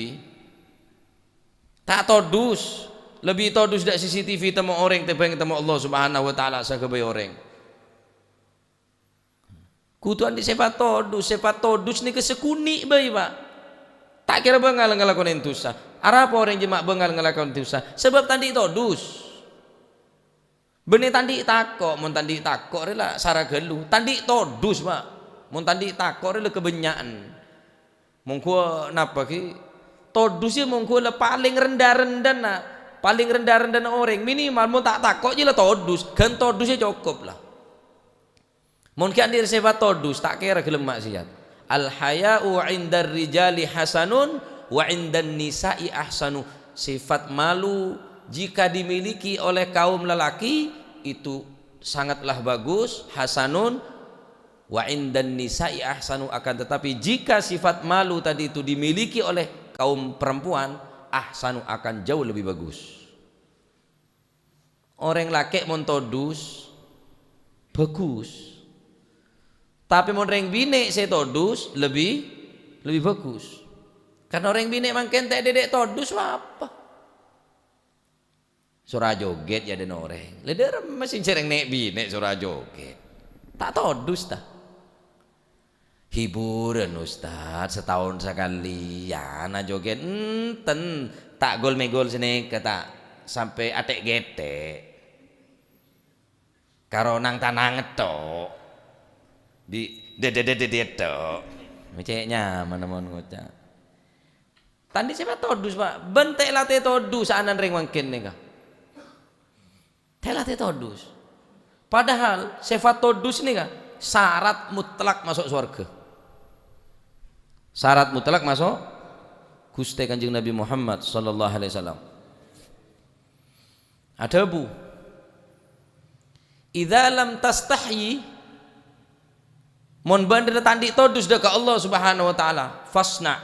Ta' todus. Lebbi todus dha' C C T V temmo oreng tembang temmo Allah Subhanahu wa Ta'ala saghâbây oreng. Kodhu andhi' sèfat todus. Sèfat todus nèka sakonè' bhâi, Pak. Ta' kèra bângal ngalakonè dusa. Arapa orèng jemma' bângal ngalakonè dusa? Sabâb ta' andhi' todus. Bânnè ta' andhi' tako', mon ta' andhi' tako' rè la sara ghâllu. Ta' andhi' todus, Pak. Mon ta' andhi' tako' rè la kabânnya'an. Mongghu napa ghi? Todus ya mongghu la palèng renda-rendana. Palèng rendha-rendhâna orèng, minimal mon ta' tako' jiyâ la todus, ghân todus jiyâ cokop la. Mon ghi' andi' sèfat todus, ta' kèra ghellem maksiat. "Al-haya'u 'indar rijali hasanun wa 'indan nisa'i ahsanu." Sifat malu jika dimiliki oleh kaum lelaki itu sangatlah bagus, hasanun, "Wa 'indan nisa'i ahsanu," akan tetapi jika sifat malu tadi itu dimiliki oleh kaum perempuan, ahsanu, akan jauh lebih bagus. Orèng lakè' mon todus, bagus. Tapè mon rèng binè' sè todus, lebbi, lebbi bagus. Karna orèng binè' mangkèn ta' dhâddhi todus apa? Soro ajogèt jiyâ dhân orèng. La dhâremma sè jhâreng nè' binè' soro ajogèt. Ta' todus, ta? Hiburan, Ustaz, sataon sakalèyan ajogèt. Enten, ta' gol-megol sanèka, ta' sampè' athè'-ghethè'. Karo nang-tanang tok. Bi-, de-, de-, de-, de-, de-, tok. Mecè' nyaman mon ngoca'. Ta' andi' sèfat todus, Pak. Bân ta' latè todus saanan rèng mangkèn nèka. Ta' latè todus. Padahal sèfat todus nèka syarat mutlak maso' sowarghâ. Syarat mutlak maso' Ghustè Kanjeng Nabi Muhammad sallallahu alaihi wasallam. Adhâbu, "Idza lam tastahyi," mon bâ'na ta' andi' todus dâ' ka Allah Subhanahu wa Ta'ala, "fasna'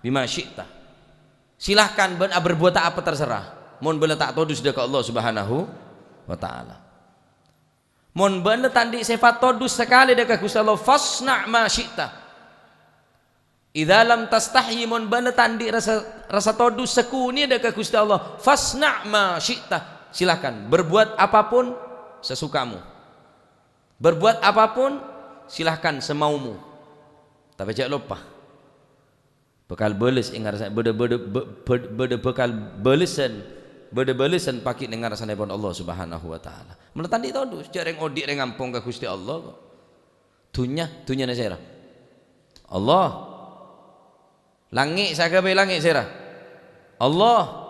bima syi'ta." Silahkan bâ'na aberbuwâta apa terserah, mon bâ'na ta' todus dâ' ka Allah Subhanahu wa Ta'ala. Mon bâ'na ta' andi' sèfat todus sakalè dâ' ka Ghustè Allah, "fasna' ma syi'ta." "Idza lam tastahyi," mon bâ'na ta' andi' rassa, rassa todus sakonèya dâ' ka Ghustè Allah, "fasna' ma syi'ta." Silahkan, berbuat apapun sesukamu. Berbuat apapun, silahkan semaumu. Tapè jhâ' loppa. Bhâkal bâles è ngarsa-, bâdâ, bâdâ, bâ-, bâ-, bâdâ bhâkal bâlessan, bâdâ bâlessan paghi' neng ngarsanèpon Allah Subhanahu wa Ta'ala. Mon ta' andi' todus, jhâ' rèng odi' rèng ngampong ka Ghustè Allah kok. Dhunnya, dhunnyana sèra? Allah. Langngè', saghâbây langngè' sèra? Allah.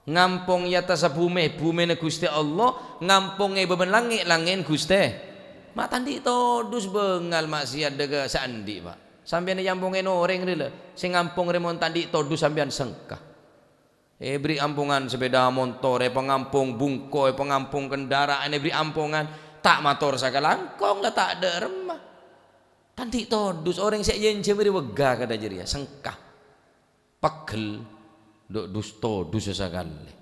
Ngampong è attassa bhumè, bhumèna Ghustè Allah, ngampong è bâbân langngè', langngè'na Ghustè. Ma' ta' andi' todus bângal maksiat dâ' ka sè andi', Pak. Sampèyan èampongè orèng rè la, sè ngampong rè mon ta' andi' todus sampèyan sengka. Èbherri' ampongan sepèda montor, èpangampong bungko, èpangampong kendaraan, èbherri' ampongan. Ta' mator sakalangkong la ta' dhâremma. Ta' andi' todus orèng sè èjhânjhi mèrè wegghâ kadhâ' jârèya, sengka. Pegghel, dhu-, dus-, todus sakalè.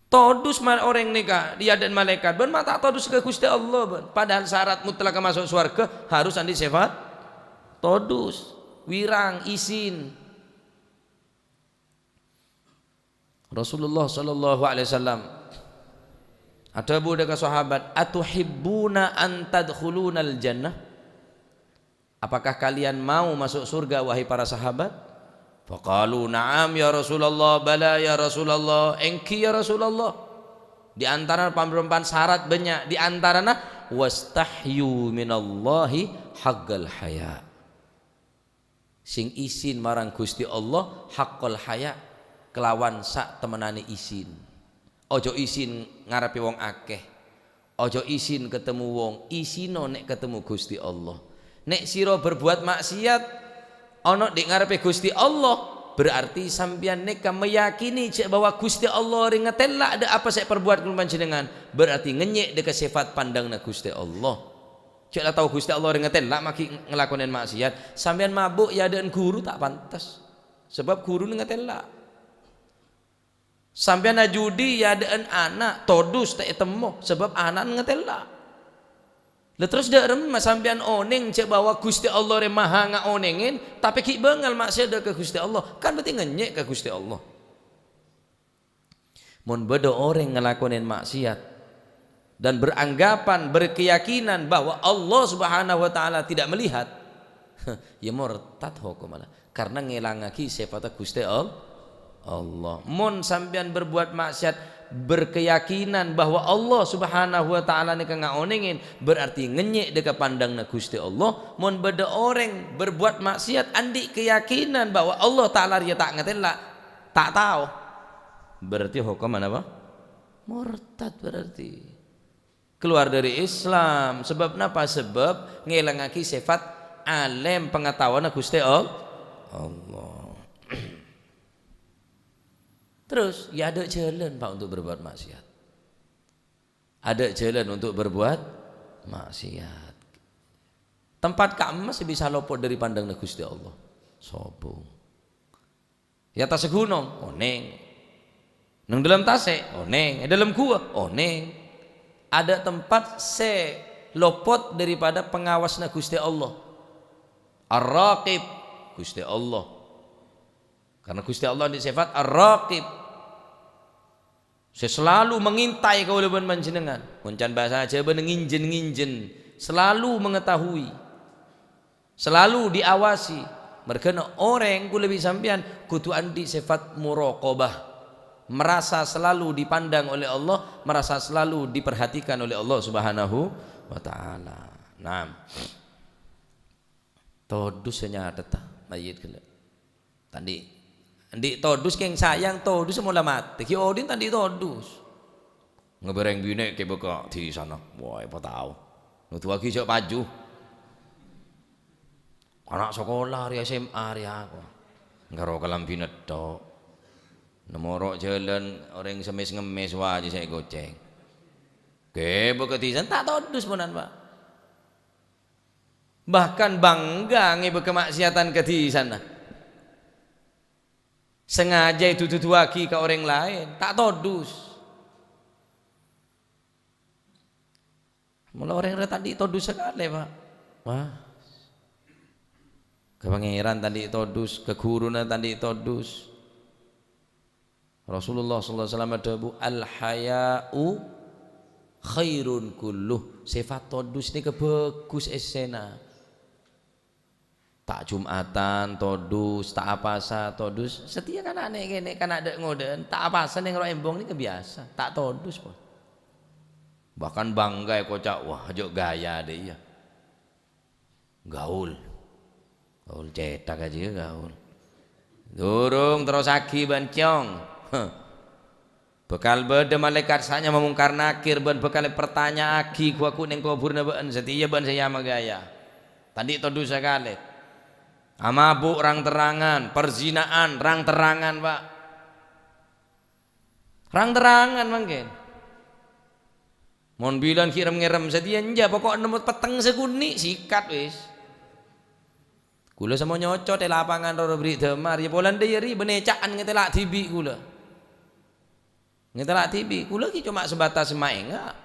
Todus ma-, orèng nèka è adâ'na malaèkat, bân ma' ta' todus ka Ghustè Allah, bân. Padahal syarat mutlak maso' sowarghâ harus andi' sèfat todus, wirang, isin. Rasulullah sallallahu alaihi wasallam adhâbu dâ' ka sahabat, "Atuhibbuna an tadkhulunal jannah?" "Apakah kalian mau masuk surga, wahai para sahabat?" Faqalu, "Na'am, ya Rasulullah, bala, ya Rasulullah, èngghi, ya Rasulullah." Di antara pam-, pam-, syarat bânnya', di antarana, "Wastahyu minallahi haqqal haya." Sing isin marang Ghustè Allah haqqal haya, kelawan satemmenanè isin. Ojo isin ngarepè wong akèh. Ojo isin ketemu wong, isino nè' ketemu Ghustè Allah. Nè' siro berbuat maksiat, ono dhi' ngarepè Ghustè Allah, berarti sampèyan nèka meyakini jhâ' bahwa Ghustè Allah rè ngatèla' dâ' apa sè èparbuwât kulâ panjhennengngan, berarti ngènyè' dâ' ka sèfat pandhângnga Ghustè Allah. Jhâ' la tao Ghustè Allah rè ngatèla' maghi ngalakonè maksiat. Sampèyan mabuk è adâ'na ghuru ta' pantes. Sabâb ghuruna ngatèla'. Sampèyan ajudi è adâ'na ana', todus ta' ètemmo, sabâb ana'na ngatèla'. La terros dâ' remma sampèyan onèng jhâ' bahwa Ghustè Allah rè maha ngaonèngè, tapè ghi' bângal maksiat dâ' ka Ghustè Allah? Kan berarti ngènyè' ka Ghustè Allah. Mon bâdâ orèng ngalakonè maksiat dan beranggapan, berkeyakinan bahwa Allah Subhanahu wa Ta'ala tidak melihat, ya murtad hokomma la, karena ngèlangaghi sèfatta Ghustè All-, Allah. Mon sampèyan berbuat maksiat, berkeyakinan bahwa Allah Subhanahu wa Ta'ala nèka ngaonèngè, berarti ngènyè' dâ' ka pandhângnga Ghustè Allah. Mon bâdâ orèng berbuat maksiat, andi' keyakinan bahwa Allah Ta'ala rèya ta' ngatèla', Ta' tao. Berarti hokomma napa? Murtad berarti. Keluar dari Islam. Sebab napa? Sebab ngelangngagi sifat alim, pengetahuanna Gusti All-, Allah. Terus, ya ada jalan, Pak, untuk berbuat maksiat. Ada jalan untuk berbuat maksiat. Tempat ka'emma sè bisa lopot dâri pandângnga Ghustè Allah? Sobung. È attas ghunong, onèng. Neng dâlem tasè', onèng. È dâlem ghuwâ, onèng. Ada tempat sè lopot daripada pengawasna Ghustè Allah. Ar-Raqib, Ghustè Allah. Karena Ghustè Allah andi' sifat Ar-Raqib. Sè selalu mengintai kaulâ bân panjhennengngan. Mon can bhâsa Jhâbâna nginjhên-nginjhên, selalu mengetahui, selalu diawasi. Merghâna orèng kaulâ bi' sampèyan kodhu andi' sifat muraqabah, merasa selalu dipandang oleh Allah, merasa selalu diperhatikan oleh Allah Subhanahu wa Ta'ala. Naam. Todus sè nyatetta mayyit ghellâ'. Ta' andi', andi' todus kèng sayang, todus mola matè. Ghi' odhi'na ta' andi' todus. Ngabâreng binè' kèbâ ka dhisana. Wah, èpatao. Noduwaghi jhâ' paju. Ana' sakola rè S M A rè ako. Karo kalambhina tok. Nemoro' jhâlân orèng sè mès-ngemmès, wah, jhâ' sè ègocèng. Kèbâ ka dhisana ta' todus ponan, Pak. Bahkan bangga ngèbâ kamaksiatan ka dhisana. Sengaja èdu-duduwaghi ka orèng laèn, ta' todus. Mula orèng rè ta' andi' todus sakalè, Pak. Wah. Ka Pangèran ta' andi' todus, ka ghuruna ta' andi' todus. Rasulullah sallallahu alaihi wasallam adhâbu, "Al-haya'u khairun kulluh." Sifat todus nèka bhâghus èssèna. Ta' Jum'atan todus, ta' apasa todus. Satèya kana' nè'-kènè', kana' dâ'-ngodâ'ân, ta' apasa neng ro' embong nèka biyasa, ta' todus pon. Bahkan bangga èkoca', "Wah, jhâ' gaya dâ' iyâ." Gaul. Gaul cèthak ajiyâ gaul. Durung terrossaghi bân cong. Heh. Bhâkal bâdâ malaèkat sè nyama Mungkar Nakir bân bhâkal èpartanya'aghi ghu-, ghu neng kobhurrâ bâ'na, satèya bâ'na sè nyama gaya. Ta' andi' todus sakalè. Amabu' rang-terrangan, perzina'an rang-terrangan, Pak. Rang-terrangan mangkèn. Mon bilân ghi' rem-ngerem satèya, enjâ', pokok nemmo petteng sè ghunni', sikat wis. Kaulâ samo nyocot è lapangan roro bâri' dâmar, ya polana dâri bânnè ca'an ngètèla' dhibi' kaulâ. Ngètèla' dhibi', kaulâ ghi' coma sebatas maènga'.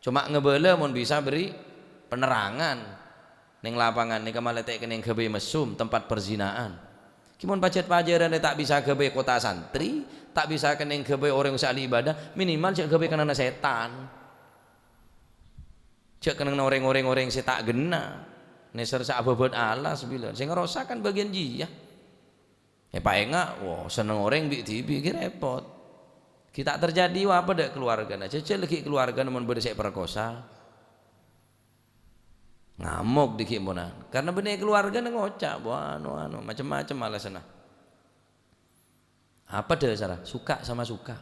Coma ngabâlâ mon bisa bâri' penerangan. Neng lapangan nèka mala ta' kennèng ghâbây messum, tempat perzina'an. Ghi' mon pajhât-pajhârân rè ta' bisa ghâbây kota santri, ta' bisa kennèng ghâbây orèng sè ahli ibadah, minimal jhâ' ghâbây kennengnganna sètan. Jhâ' kennengnganna orèng-orèng, orèng sè ta' ghenna'. Nèser sè abâbât alas bilân. Sè ngarosak kan bâgiyân jiyâ. Èpaènga', wo, senneng orèng bi'-dhibi' ghi' rèpot. Ghi' ta' terjadi apa dâ' keluargana. Jhâjhâl ghi' keluargana mon bâdâ sè èparkosa. Ngamok dâgghi' ponan. Karena bânnè keluargana ngoca', bu, anu, anu, macem-macem alasanna. Apa dhâsarra? Suka sama suka.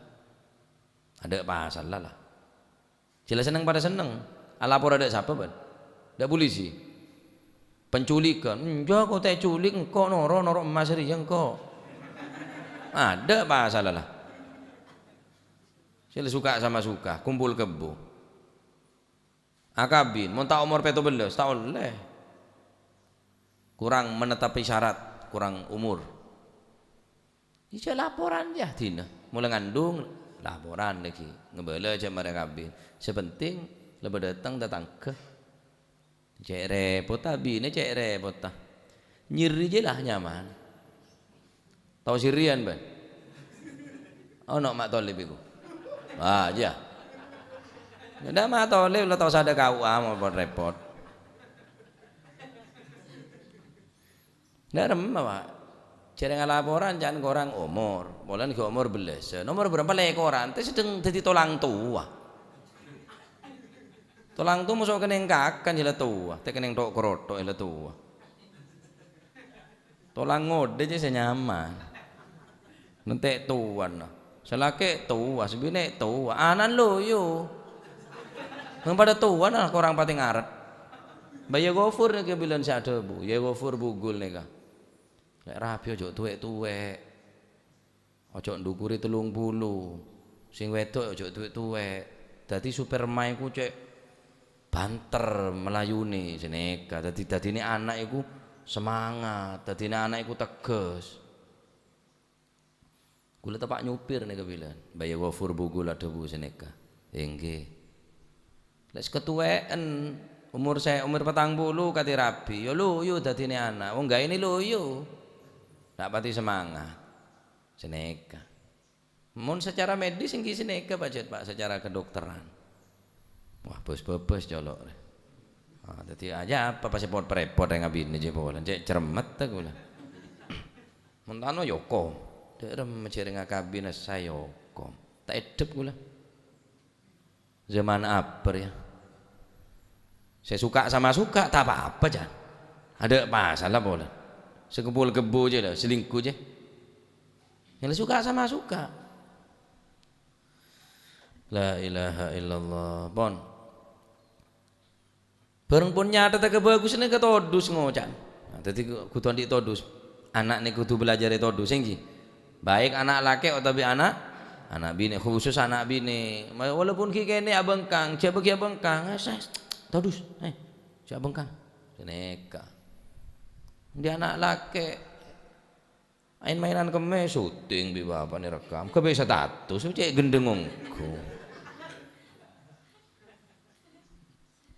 Adâ' pasalla la. Jhâ' la senneng padâ senneng. Alapor adâ' sapa, bân? Dâ' polisi. Penculikan. Enjâ', ko' ta' èculik, engko' noro', noro' emmas rèya engko'. Adâ' pasalla la. Sè la suka sama suka, kumpul kebbu. Akabin, mon ta' omor pètto bellâs, ta' ollè. Kurang menetapi syarat, kurang umur. Iyâ, jhâ' laporan, yâ, dina. Mula ngandung, laporan lagi. Ngabâlâ jhâ' marè akabin. Sè penting, la bâdâ tang-, tatangghâ. Cè' rèpotta, binè cè' rèpotta. Nyèrri jiyâ la nyaman. Tao sèrriyân, bân? Ono Ma' Tolib iku? Ah, iyâ. Dâ' Ma' Tolib la tao sada K U A, mon rèpot. Dâ' remma, Pak. Jhâreng laporan ca'na korang omor. Polana ghi' omor bellâsân. Omor bârâmpa lèkoran, ta' sedheng dâddhi tolang towa. Tolang towa moso kennèng kakan jhâ' la towa, ta' kennèng tho'-krotho' jhâ' la towa. Tolang ngodâ jiyâ sè nyaman. Nènte' towana. Sè lakè' towa, sè binè' towa, ana'na loyo. Mèng padâ towana, korang patè ngarep. Bâ' Yai Ghafur nèka bilân sè adhâbu, Yai Ghafur Bugul nèka. Lè' rabi ojo' tuwè'-tuwè'. Ojo' ndhukurè tellung puluh. Sè wèdok ojo' tuwè'-tuwè'. Dhâddhi Superman iku cè' banter melayunè sè nèka. Dhâddhi, dhâddhinè ana' iku semangat, dhâddhinè ana' iku tegghes. Kaulâ teppa' nyopir nèka bilân. Bâ' Yai Ghafur Bugul adhâbu sè nèka. Èngghi. Lè' sakatuwè'en, umur sè, umur patang puluh katè rabi, ya loyo dhâddhinè ana'. Wong gaèna loyo. Ta' patè semangat. Sè nèka. Mon secara medis èngghi sè nèka, Pak Jat, Pak, secara kedokteran. Wah, bos-bobos colo' rè. Ah, dhâddhi aja apa pas èpot-parèpot rèng abinè jhâ' polana, cè' cermet ta' kaulâ. Mon tano ya okom. Dâ' remma jhâ' rèng akabin essa ya okom. Ta' èdhep kaulâ. Zaman apa ya? Sè suka sama suka, ta' apa-apa, Jan. Adâ' masalah polana. Sè kebul-kebbu jhâ' la, selingkuh jhâ'. Yang suka sama suka. La ilaha illallah. Pon. Bâreng pon nyatata kabhâghusân nèka todus ngoca'. Nah, dhâddhi kodhu andi' todus. Ana' nèka kodhu bhâlajhârâ todus, èngghi. Baik ana' lakè' otabâ ana', ana' binè', khusus ana' binè'. Ma-, walaupun ghi' kènè' abhângkang, jhâ' bâghi abhângkang. Eh, sa-, todus, eh, jhâ' abhângkang. Nèka. Andi' ana' lakè', maèn-maènan kemmè, syuting bi' bapa'na èrekam. Ghâbây status, cè' ghendheng ongghu.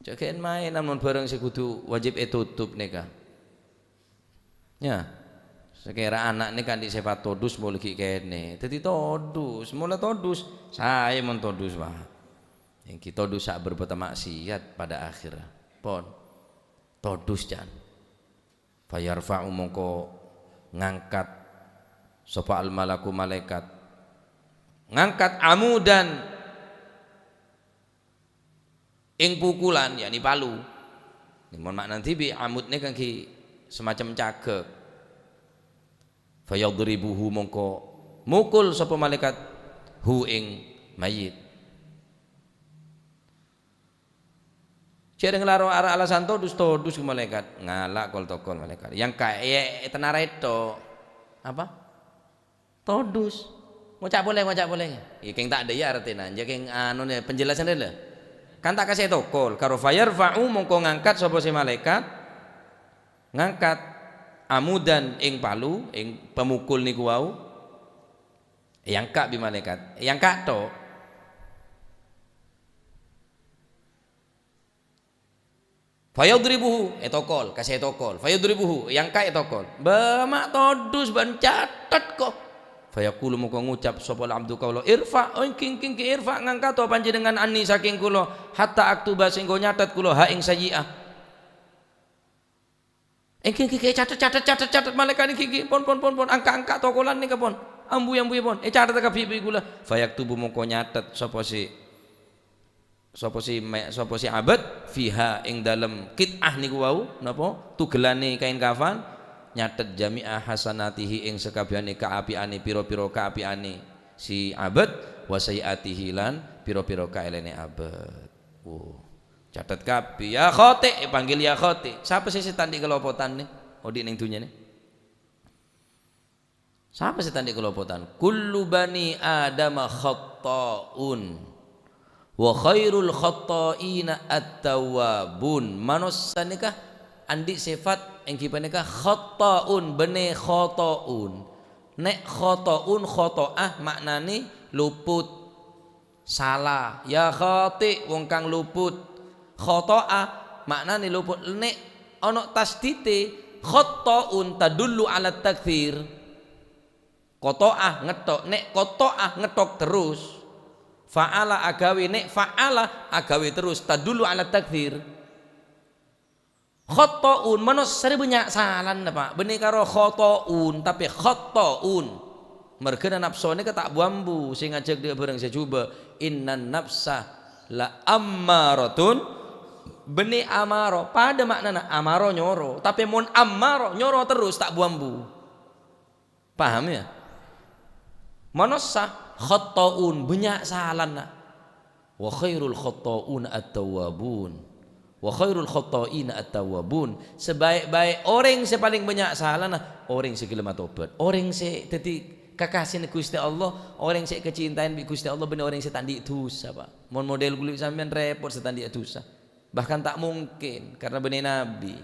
Jhâ' ghun maènan mon bhârâng sè kodhu wajib ètotop nèka. Ya, sakèra ana' nèka andi' sèfat todus mola ghi' kènè'. Dhâddhi todus, mola todus. Saè mon todus, Pak. Èngghi todus sa' bârbât maksiat pada akhir. Pon. Todus, Jan. Fayarfa'u mongko ngangkat sapa al-malaku malaikat. Ngangkat amudan ing pukulan, yakni palu. Mon ma'nana dhibi', amud nèka èngghi semacam cagak. Fayadribuhu mongko mukul sapa malaikat hu ing mayit. Jhâreng laro ara' alasan todus, todus ka malaikat. Ngala' kol-tokol malaikat. Yang ka-, e-, ètènarè to. Apa? Todus. Ngoca' polè, ngoca' polè. Iyâ, kèng ta' dâ' iyâ artèna. Jhâ' kèng anu nè, penjelasan rè la. Kan ta' kasè tokol. Karo fayarfa'u mongko ngangkat sapa sè malaikat. Ngangkat amudan ing palu, ing pamukul niku wau. Èangka' bi' malaikat. Èangka' to. Fayadribuhu, ètokol, kasè ètokol. Fayadribuhu, èangka' ètokol. Bâ' ma' todus bân catet ko. Fayaqulu mongko ngucap sapa al-abdu kaulâ, "Irfa', oh, èngghi, èngghi, èngghi, irfa', ngangkato panjhennengngan anni sakèng kaulâ, hatta aktuba sèngko nyatet kaulâ ha ing sayyi'ah." Èngghi, èngghi, ènggi, catet, catet, catet, catet, malaikat èngghi, èngghi, pon, pon, pon, pon, angka', angka' tokolan nèka, pon. Ambu, ambu, pon. Ècatet kabbhi bi' kaulâ. Fayaktubu mongko nyatet sapa sè, sapa sè me-, sapa sè abâd, fiha ing dalem qit'ah niku wau, napa? Tugellané kain kafan, nyatet jami'a hasanatihi ing sakabèhané kaapi'ané, pira-pira kaapi'ané si abâd, wa sayyi'atihi lan pira-pira kaèlèna abâd. Wo. Catet kabbhi, "Ya Khati'," èpanggil "Ya Khati'." Sapa sè, sè ta' andi' kalopotan nè? Odi' neng dhunnya nè. Sapa sè ta' andi' kalopotan? "Kullu bani Adama khatta'un. Wa khairul khatta'ina at-tawwabun." Manossa nèka andi' sèfat ènggi panèka khatta'un, bânnè khata'un. Nè' khata'un, khata'ah ma'nané luput. Sala. Ya Khati', wong kang luput. Khata'a, ma'nané luput. Nè' ana tasdidé, khatta'un tadullu 'ala taktsir. Qata'ah ngetthok, nè' qata'ah ngetthok terus. Fa'ala aghâbây, nè' fa'ala aghâbây terus. Tadullu 'ala taktsir. Khatta'un, manossa rè bânnya' salana, Pak. Bânnè karo khata'un, tapè khatta'un. Mergâna napso nèka ta' bu-ambu, sè ngajhâk dâ' bhârâng sè jhubâ'. "Innan nafsa la ammaratun." Bânnè amaro, padâ ma'nana amaro nyoro. Tapè mon amaro, nyoro terus ta' bu-ambu. Paham, ya? Manossa khatta'un, bânnya' salana. "Wa khairul khatta'una at-tawwabun. Wa khairul khatta'ina at-tawwabun." Sabâi'-bâi' orèng sè palèng bânnya' salana, orèng sè ghellem atobhât. Orèng sè dhâddhi kakasèna Ghustè Allah, orèng sè èkacintaè bi' Ghustè Allah, bânnè orèng sè ta' andi' dhusa, Pak. Mon model kaulâ bi' sampèyan rèpot sè ta' andi' dhusa. Bahkan ta' mungkin, karena bânnè nabbhi.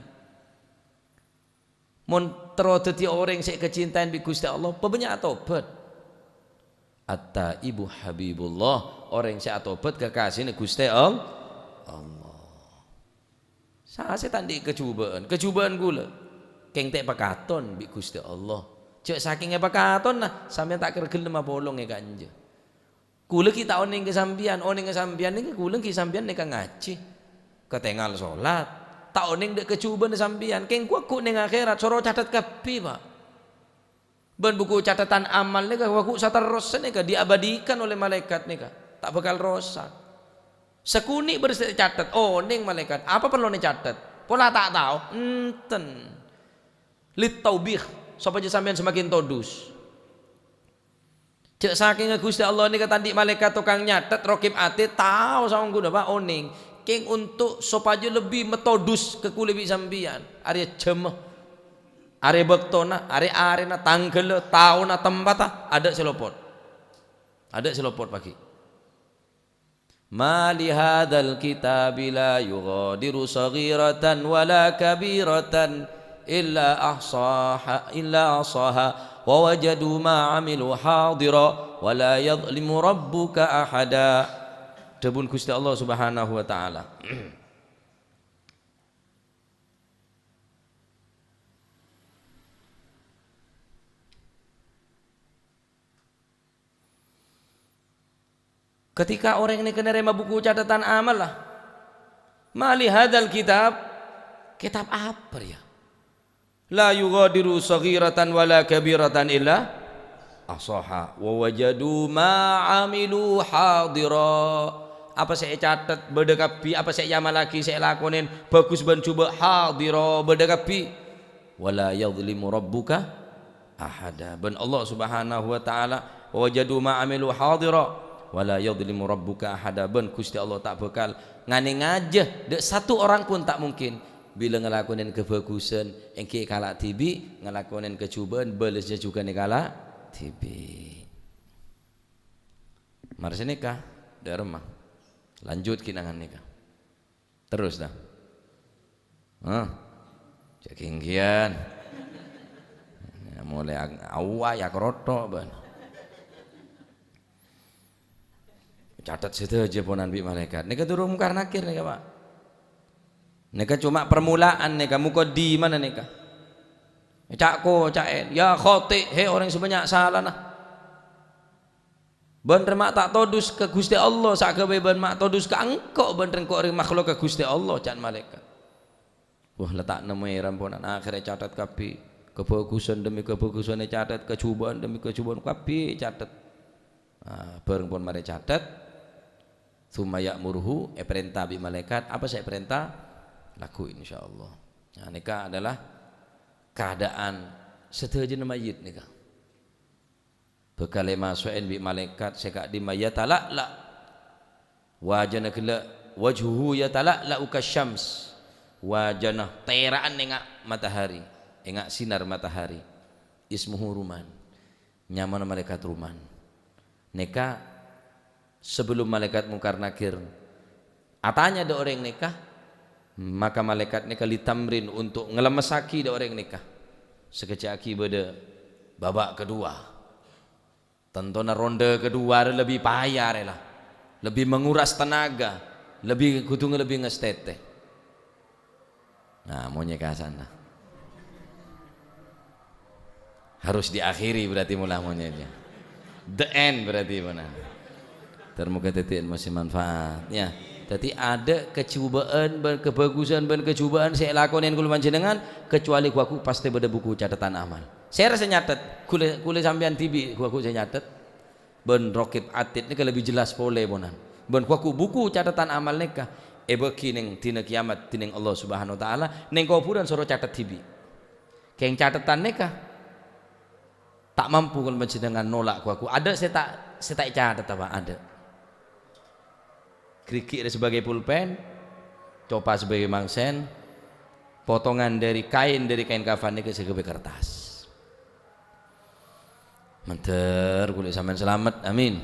Mon terro dhâddhi orèng sè èkacintaè bi' Ghustè Allah, pabânnya' atobhât. "At-taibu habibullah," orèng sè atobhât kakasèna Ghustè All-, Allah. Sa-, sè ta' andi' kajhubâ'ân, kajhubâ'ân kaulâ. Kèng ta' èpakaton bi' Ghustè Allah. Jhâ' sakèng èpakatonna, sampèyan ta' kèra ghellem apolong è ka'enjâ. Kaulâ ghi' ta' onèng ka sampèyan, onèng ka sampèyan nèka kaulâ ghi' sampèyan nèka ngajhi. Katèngal solat. Ta' onèng dâ' kajhubâ'ânna sampèyan. Kèng ghu-, ghu' nèng akhèrat, soro catet kabbhi, Pak. Bân buku catatan amal nèka ghu-, ghu' saterrossa nèka diabadikan oleh malaikat nèka. Ta' bhâkal rosak. Sakonè' bârâs ècatet, onèng malaikat. Apa parlona ècatet? Pola ta' tao? Enten. Lit-taubikh, sopajâ sampèyan semakin todus. Jhâ' sakèngnga Ghustè Allah nèka ta' andi' malaèkat tokang nyatet, Raqib Atid, tao saongghuna, Pak, onèng. Kèng onto' sopajâ lebbi matodus ka kaulâ bi' sampèyan. Arèya jhâmma, arè bâktona, arè arèna, tangghâllâ, taonna, tempatta, adâ' sè lopot. Adâ' sè lopot, paghi'. "Ma li hadzal kitabi la yughadiru shaghiratan wa la kabiratan illa ahsaha, illa ahsaha, wa wajadu ma 'amilu hadira, wa la yadhlimu rabbuka ahada." Dhâbuna Ghustè Allah Subhanahu wa Ta'ala. Ketika orèng nèka narèma buku catatan amalla, "Ma li hadzal kitab?" Kètab apa rèya? "La yughadiru shaghiratan wa la kabiratan illa ahsaha, wa wajadu ma 'amilu hadira." Apa sè ècatet bâdâ kabbhi, apa sè èamallaghi, sè èlakonè, bhâghus bân jhubâ', hadira, bâdâ kabbhi. "Wa la yadhlimu rabbuka ahada." Bân Allah Subhanahu wa Ta'ala, "Wa wajadu ma 'amilu hadira, wa la yadhlimu rabbuka ahada." Bân Ghustè Allah ta' bhâkal nganèngajâ, dâ' satu orang pun ta' mungkin. Bilâ ngalakonè kabhâghusân, èngghi èkala' dhibi', ngalakonè kajhubâ'ân, bâlessâ jhughân èkala' dhibi'. Mara sanèka, dâ' remma. Lanjut kènangan nèka. Terros, ta? Hah? Jhâ' ghi-ghingghiyân. Ya, molaè a-, awwa, ya, karotto', bân. Catet sadhâjâ ponan bi' malaèkat. Nèka durung Mungkar Nakir nèka, Pak. Nèka coma permulaan nèka, mukaddimana nèka. Ca'-koca'è, "Ya khati', he, orèng sè bânnya' salana." Bân rè ma' ta' todus ka Ghustè Allah, sagabay bân ma' todus ka engko' bân rè-, engko' rè makhlukka Ghustè Allah, ca'na malaèkat. Wah, la ta' nemmowè ramponan. Akhèrra ècatet kabbhi. Kabhâghusân dhemmi kabhâghusân ècatet, kajhubâ'ân dhemmi kajhubâ'ân kabbhi ècatet. Ah, bhâreng pon marè catet. Tsumma ya'muruhu, èparènta bi' malaèkat. Apa sè èparènta? Lagghu', insyaallah. Nah, nèka adalah keadaan sadhâjâna mayyit nèka. Bhâkal èmaso'è bi' malaèkat sè ka'dimma, yatala'la'. Wajhuna ghellâ', wajhuhu yatala'la'u kasyams. Wajhuna tèra'an ènga' matahari, ènga' sinar matahari. Ismuhu Ruman. Nyamana malaèkat Ruman. Nèka, sabellum malaèkat Mungkar Nakir atanya dâ' orèng nèka, maka malaèkat nèka litamrin untuk ngalemessaghi dâ' orèng nèka. Sakejjhâ' aghi bâdâ babak kedua. Tantona ronde kedua rè lebbi paya rè la. Lebbi menguras tenaga, lebbi kodhu lebbi ngastètè. Nah, monyè ka sana. Harus diakhiri berarti mula monyènya. The end berarti mana? Termoga dhâddhi ilmu sè manfaat, ya. Dhâddhi adâ' kajhubâ'ân bân kabhâghusân bân kajhubâ'ân sè èlakonè kaulâ panjhennengngan, kecuali ghu-, ghu-, pastè bâdâ buku catetan amal. Sèra sè nyatet, kaulâ, kaulâ sampèyan dhibi' ghu-, ghu-, sè nyatet. Bân Raqib Atid nèka lebbi jelas polè, ponan. Bân ghu-, ghu-, buku catetan amal nèka èbâghi neng dina kiyamat dhineng Allah Subhanahu wa Ta'ala, neng kobhurân soro catet dhibi'. Kèng catetan nèka Ta' mampu kaulâ panjhennengngan nolak ghu-, ghu-, adâ' sè ta', sè ta' ècatet, apa? Adâ'. Ghârighi' rè sebagai pulpen, copa sebagai mangsen, potongan dari kain, dari kain kafan nèka sè ghâbây kertas. Mandhâr kaulâ sampèyan salamet. Amin.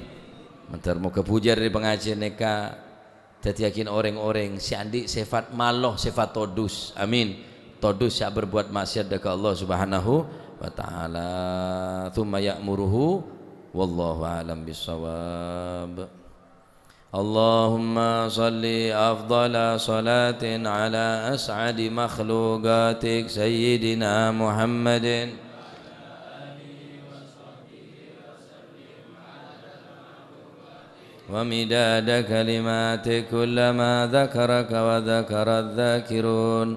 Mandhâr moghâ bujâr dhâri pangajiân nèka dhâddhiyâghin orèng-orèng sè andi' sèfat malo, sèfat todus. Amin. Todus sè berbuat maksiat dâ' ka Allah Subhanahu wa Ta'ala. Tsumma ya'muruhu. Wallahu a'lam bissawab. اللهم صل أفضل صلاة على أسعد مخلوقاتك سيدنا محمد ومداد كلماتك كلما ذكرك وذكر الذاكرون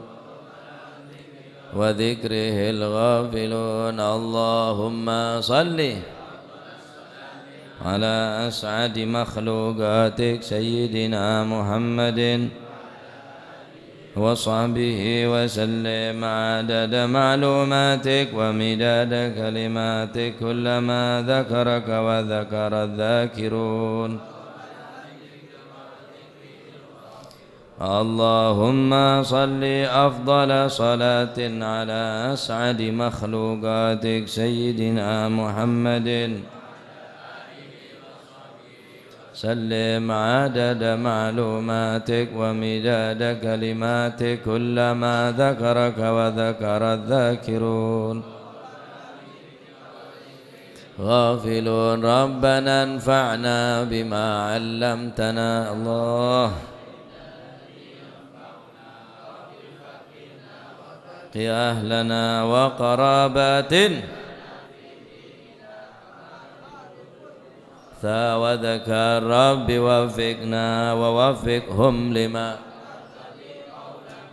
وذكره الغافلون. اللهم صل على أسعد مخلوقاتك سيدنا محمد وصحبه وسلم عدد معلوماتك ومداد كلماتك كلما ذكرك وذكر الذاكرون. اللهم صل أفضل صلاة على أسعد مخلوقاتك سيدنا محمد. سلم عدد معلوماتك ومداد كلماتك كلما ذكرك وذكر الذاكرون. غافلون. ربنا انفعنا بما علمتنا. الله. يا أهلنا وقراباتنا. ثا وذكر رب وفقنا ووفقهم لما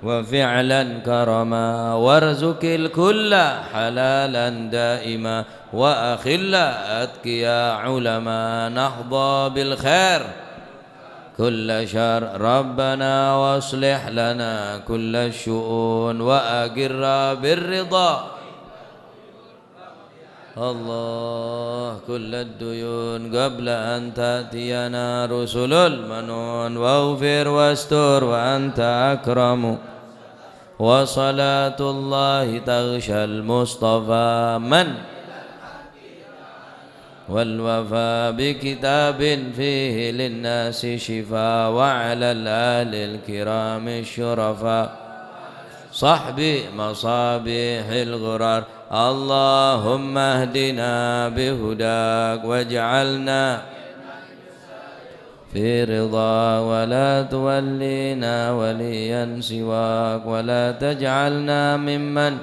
وفعلا كرما وارزق الكل حلالا دائما وأخلا أتقيا علما نحظى بالخير كل شر ربنا وأصلح لنا كل الشؤون وأقر بالرضا الله كل الديون قبل أن تأتينا رسل المنون واغفر واستر وأنت أكرم وصلاة الله تغشى المصطفى من والوفاء بكتاب فيه للناس شفاء وعلى الآل الكرام الشرفاء صحب مصابيح الغرار. اللهم اهدنا بهداك واجعلنا في رضاك ولا تولينا وليا سواك ولا تجعلنا ممن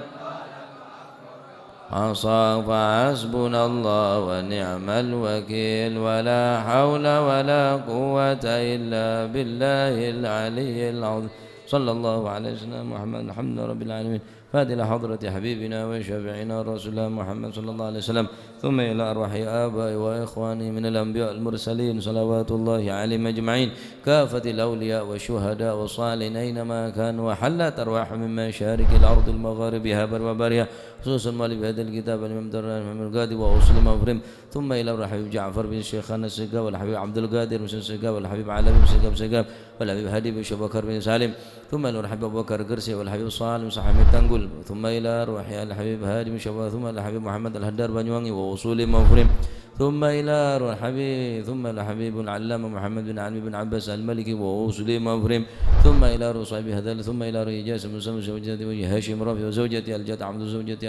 عصاك فحسبنا الله ونعم الوكيل ولا حول ولا قوة إلا بالله العلي العظيم. صلى الله على سيدنا محمد الحمد لله رب العالمين. فاتحة حضرة حبيبنا وشفيعنا رسول الله محمد صلى الله عليه وسلم، ثم إلى أرواح آبائي وإخواني من الأنبياء والمرسلين صلوات الله عليهم أجمعين، كافة الأولياء والشهداء والصالحين أينما كانوا، وحلت أرواحهم من مشارق الأرض لمغاربها برها وبحرها، خصوصا مؤلف هذا الكتاب الإمام الدراني محمد القاضي وأصول مفرم، ثم إلى روح الحبيب جعفر بن شيخنا السقاف والحبيب عبد القادر بن السقاف والحبيب علوي بن السقاف سقاف والحبيب هادي بن شبكر بن سالم، ثم إلى روح الحبيب أبو بكر قرسي والحبيب صالح بن سحامي تنقل، ثم إلى روح الحبيب هادي بن شبكر، ثم إلى الحبيب محمد الهدار بنيواني وأصول مفرم، ثم إلى روح الحبيب، ثم إلى الحبيب العلامة محمد بن علي بن عباس المالكي وأصول مفرم، ثم إلى روح صاحب هذا، ثم إلى روح إجازة مسلم وزوجته هاشم رافي وزوجته الجد عبد زوجته